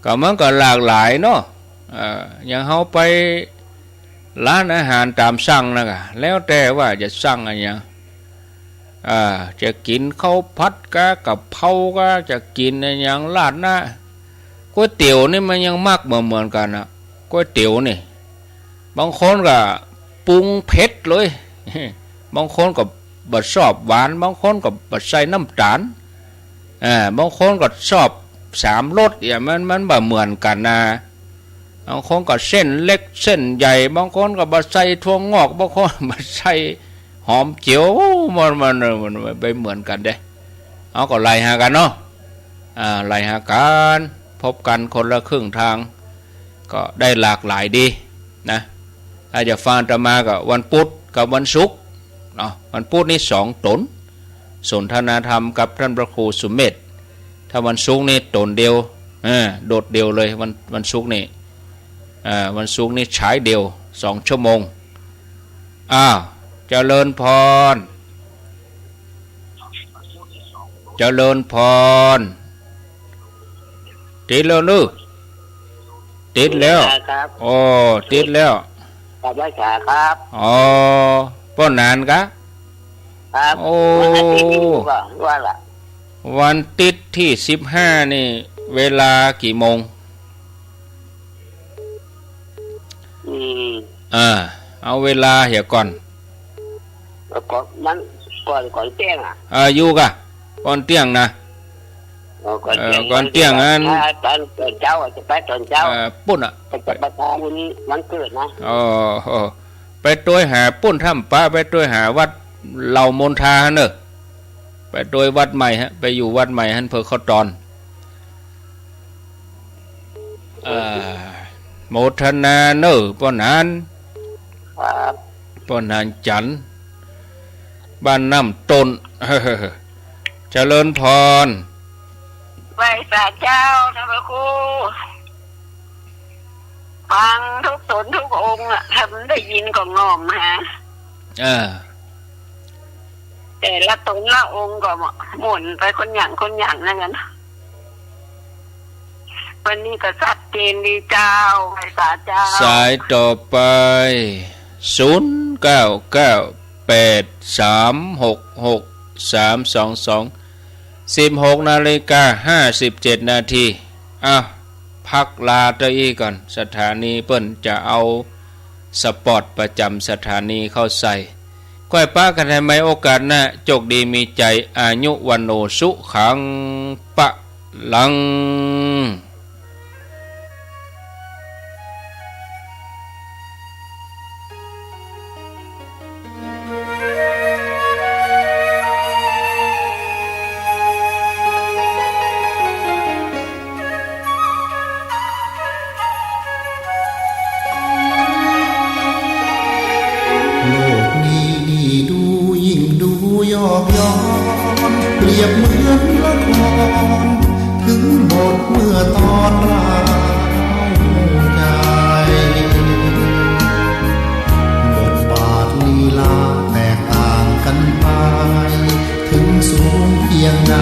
ก็มันก็หลากหลายเนาะ เอ่อ อย่างเฮาไปร้านอาหารต๋ามสั่งนะกะ แล้วแต่ว่าจะสั่งอะหยัง อ่า จะกิ๋นข้าวผัดกะ กะเพรากะ จะกิ๋นอะหยัง ราดหน้า ก๋วยเตี๋ยวนี่มันยังมักบ่เหมือนกั๋นนะ ก๋วยเตี๋ยวนี่ บางคนก็ปรุงเผ็ดเลย บางคนก็บ่ชอบหวาน บางคนก็บ่ใส่น้ำตาล อ่า บางคนก็ชอบสามรส อย่างมัน มันบ่เหมือนกั๋นนะ บางคนก็เส้นเล็กเส้นใหญ่ บางคนก็บ่ใส่ถั่วงอก บางคนบ่ใส่หอมเจียว มัน มัน มัน มันบ่เหมือนกั๋นเด้ เอาก็ไล่หากั๋นเนาะ อ่า ไล่หากั๋น พบกั๋นคนละครึ่งทาง ก็ได้หลากหลายดีนะ ถ้าจะฟังอาตมาก็วันพุธกับวันศุกร์เนาะ วันพุธนี่สองต๋น สนทนาธรรมกับท่านพระครูสุเมธ ถ้าวันศุกร์นี่ต๋นเดียว เออ โดดเดี่ยวเลย วัน วันศุกร์นี่ เอ่อ วันศุกร์นี่ฉายเดี่ยว สองชั่วโมง อ้าว เจริญพร เจริญพร ติดแล้วเนาะ ติดแล้ว ครับ โอ้ ติดแล้ว ครับ ไหว้สาครับ อ๋อ ป้อหนานกะ ครับ โอ้ วันอาทิตย์นี่อยู่ก่อน ว่าละ วันอาทิตย์ตี้สิบห้านี่ เวลากี่โมง อืม อ่า เอาเวลาเหียก่อน แล้วก็มันก่อน ก่อนเตี้ยงอะ อ่า อยู่กะ ก่อนเตี้ยงนะ อ๋อ ก่อนเตี้ยง เออ ก่อนเตี้ยงอัน ถ้าต๋อน ต๋อนเจ๊าอะ จะไปต๋อนเจ๊า เออ ปุ้นอะ ไปจะไปทำบุญวันเกิดนะ อ๋อ ไปตวยหาปุ้นถ้ำปะ ไปตวยหาวัดเหล่ามนทาเนาะ ไปตวยวัดใหม่ฮะ ไปอยู่วัดใหม่หั้นเปื้อเข้าตอน อ่า โมทนาเนาะ ป้อหนาน ครับ ป้อหนานจันทร์ บ้านน้ำต้น เจริญพร ไหว้สาเจ้านะพระครู ฟังทุกต๋นทุกองค์อะ ถ้ามันได้ยินก็ง่อมหา เออ แต่ละต๋นละองค์ก็หมุนไปคนอย่างคนอย่างนั้นนะ วันนี้ก็ชัดเจนดีเจ้า ไหว้สาเจ้า สายต่อไป ศูนย์เก้าเก้า แปดสามหกหก สามสองสอง สิบหกนาฬิกาห้าสิบเจ็ดนาที อ้าว พักลาเต้าอี้ก่อน สถานีเปิ้นจะเอาสปอตประจ๋ำสถานีเข้าใส่ ก้อยปะกั๋นใหม่โอกาสหน้า โจคดีมีชัย อายุ วัณโณ สุขัง พลัง โลกนี้นี่ดูยิ่งดูยอกย้อน เปรียบเหมือนละคร ถึงบทเมื่อตอนร้าวใจ บทบาทลีลาแตกต่างกั๋นไป ถึงสูงเพียงใด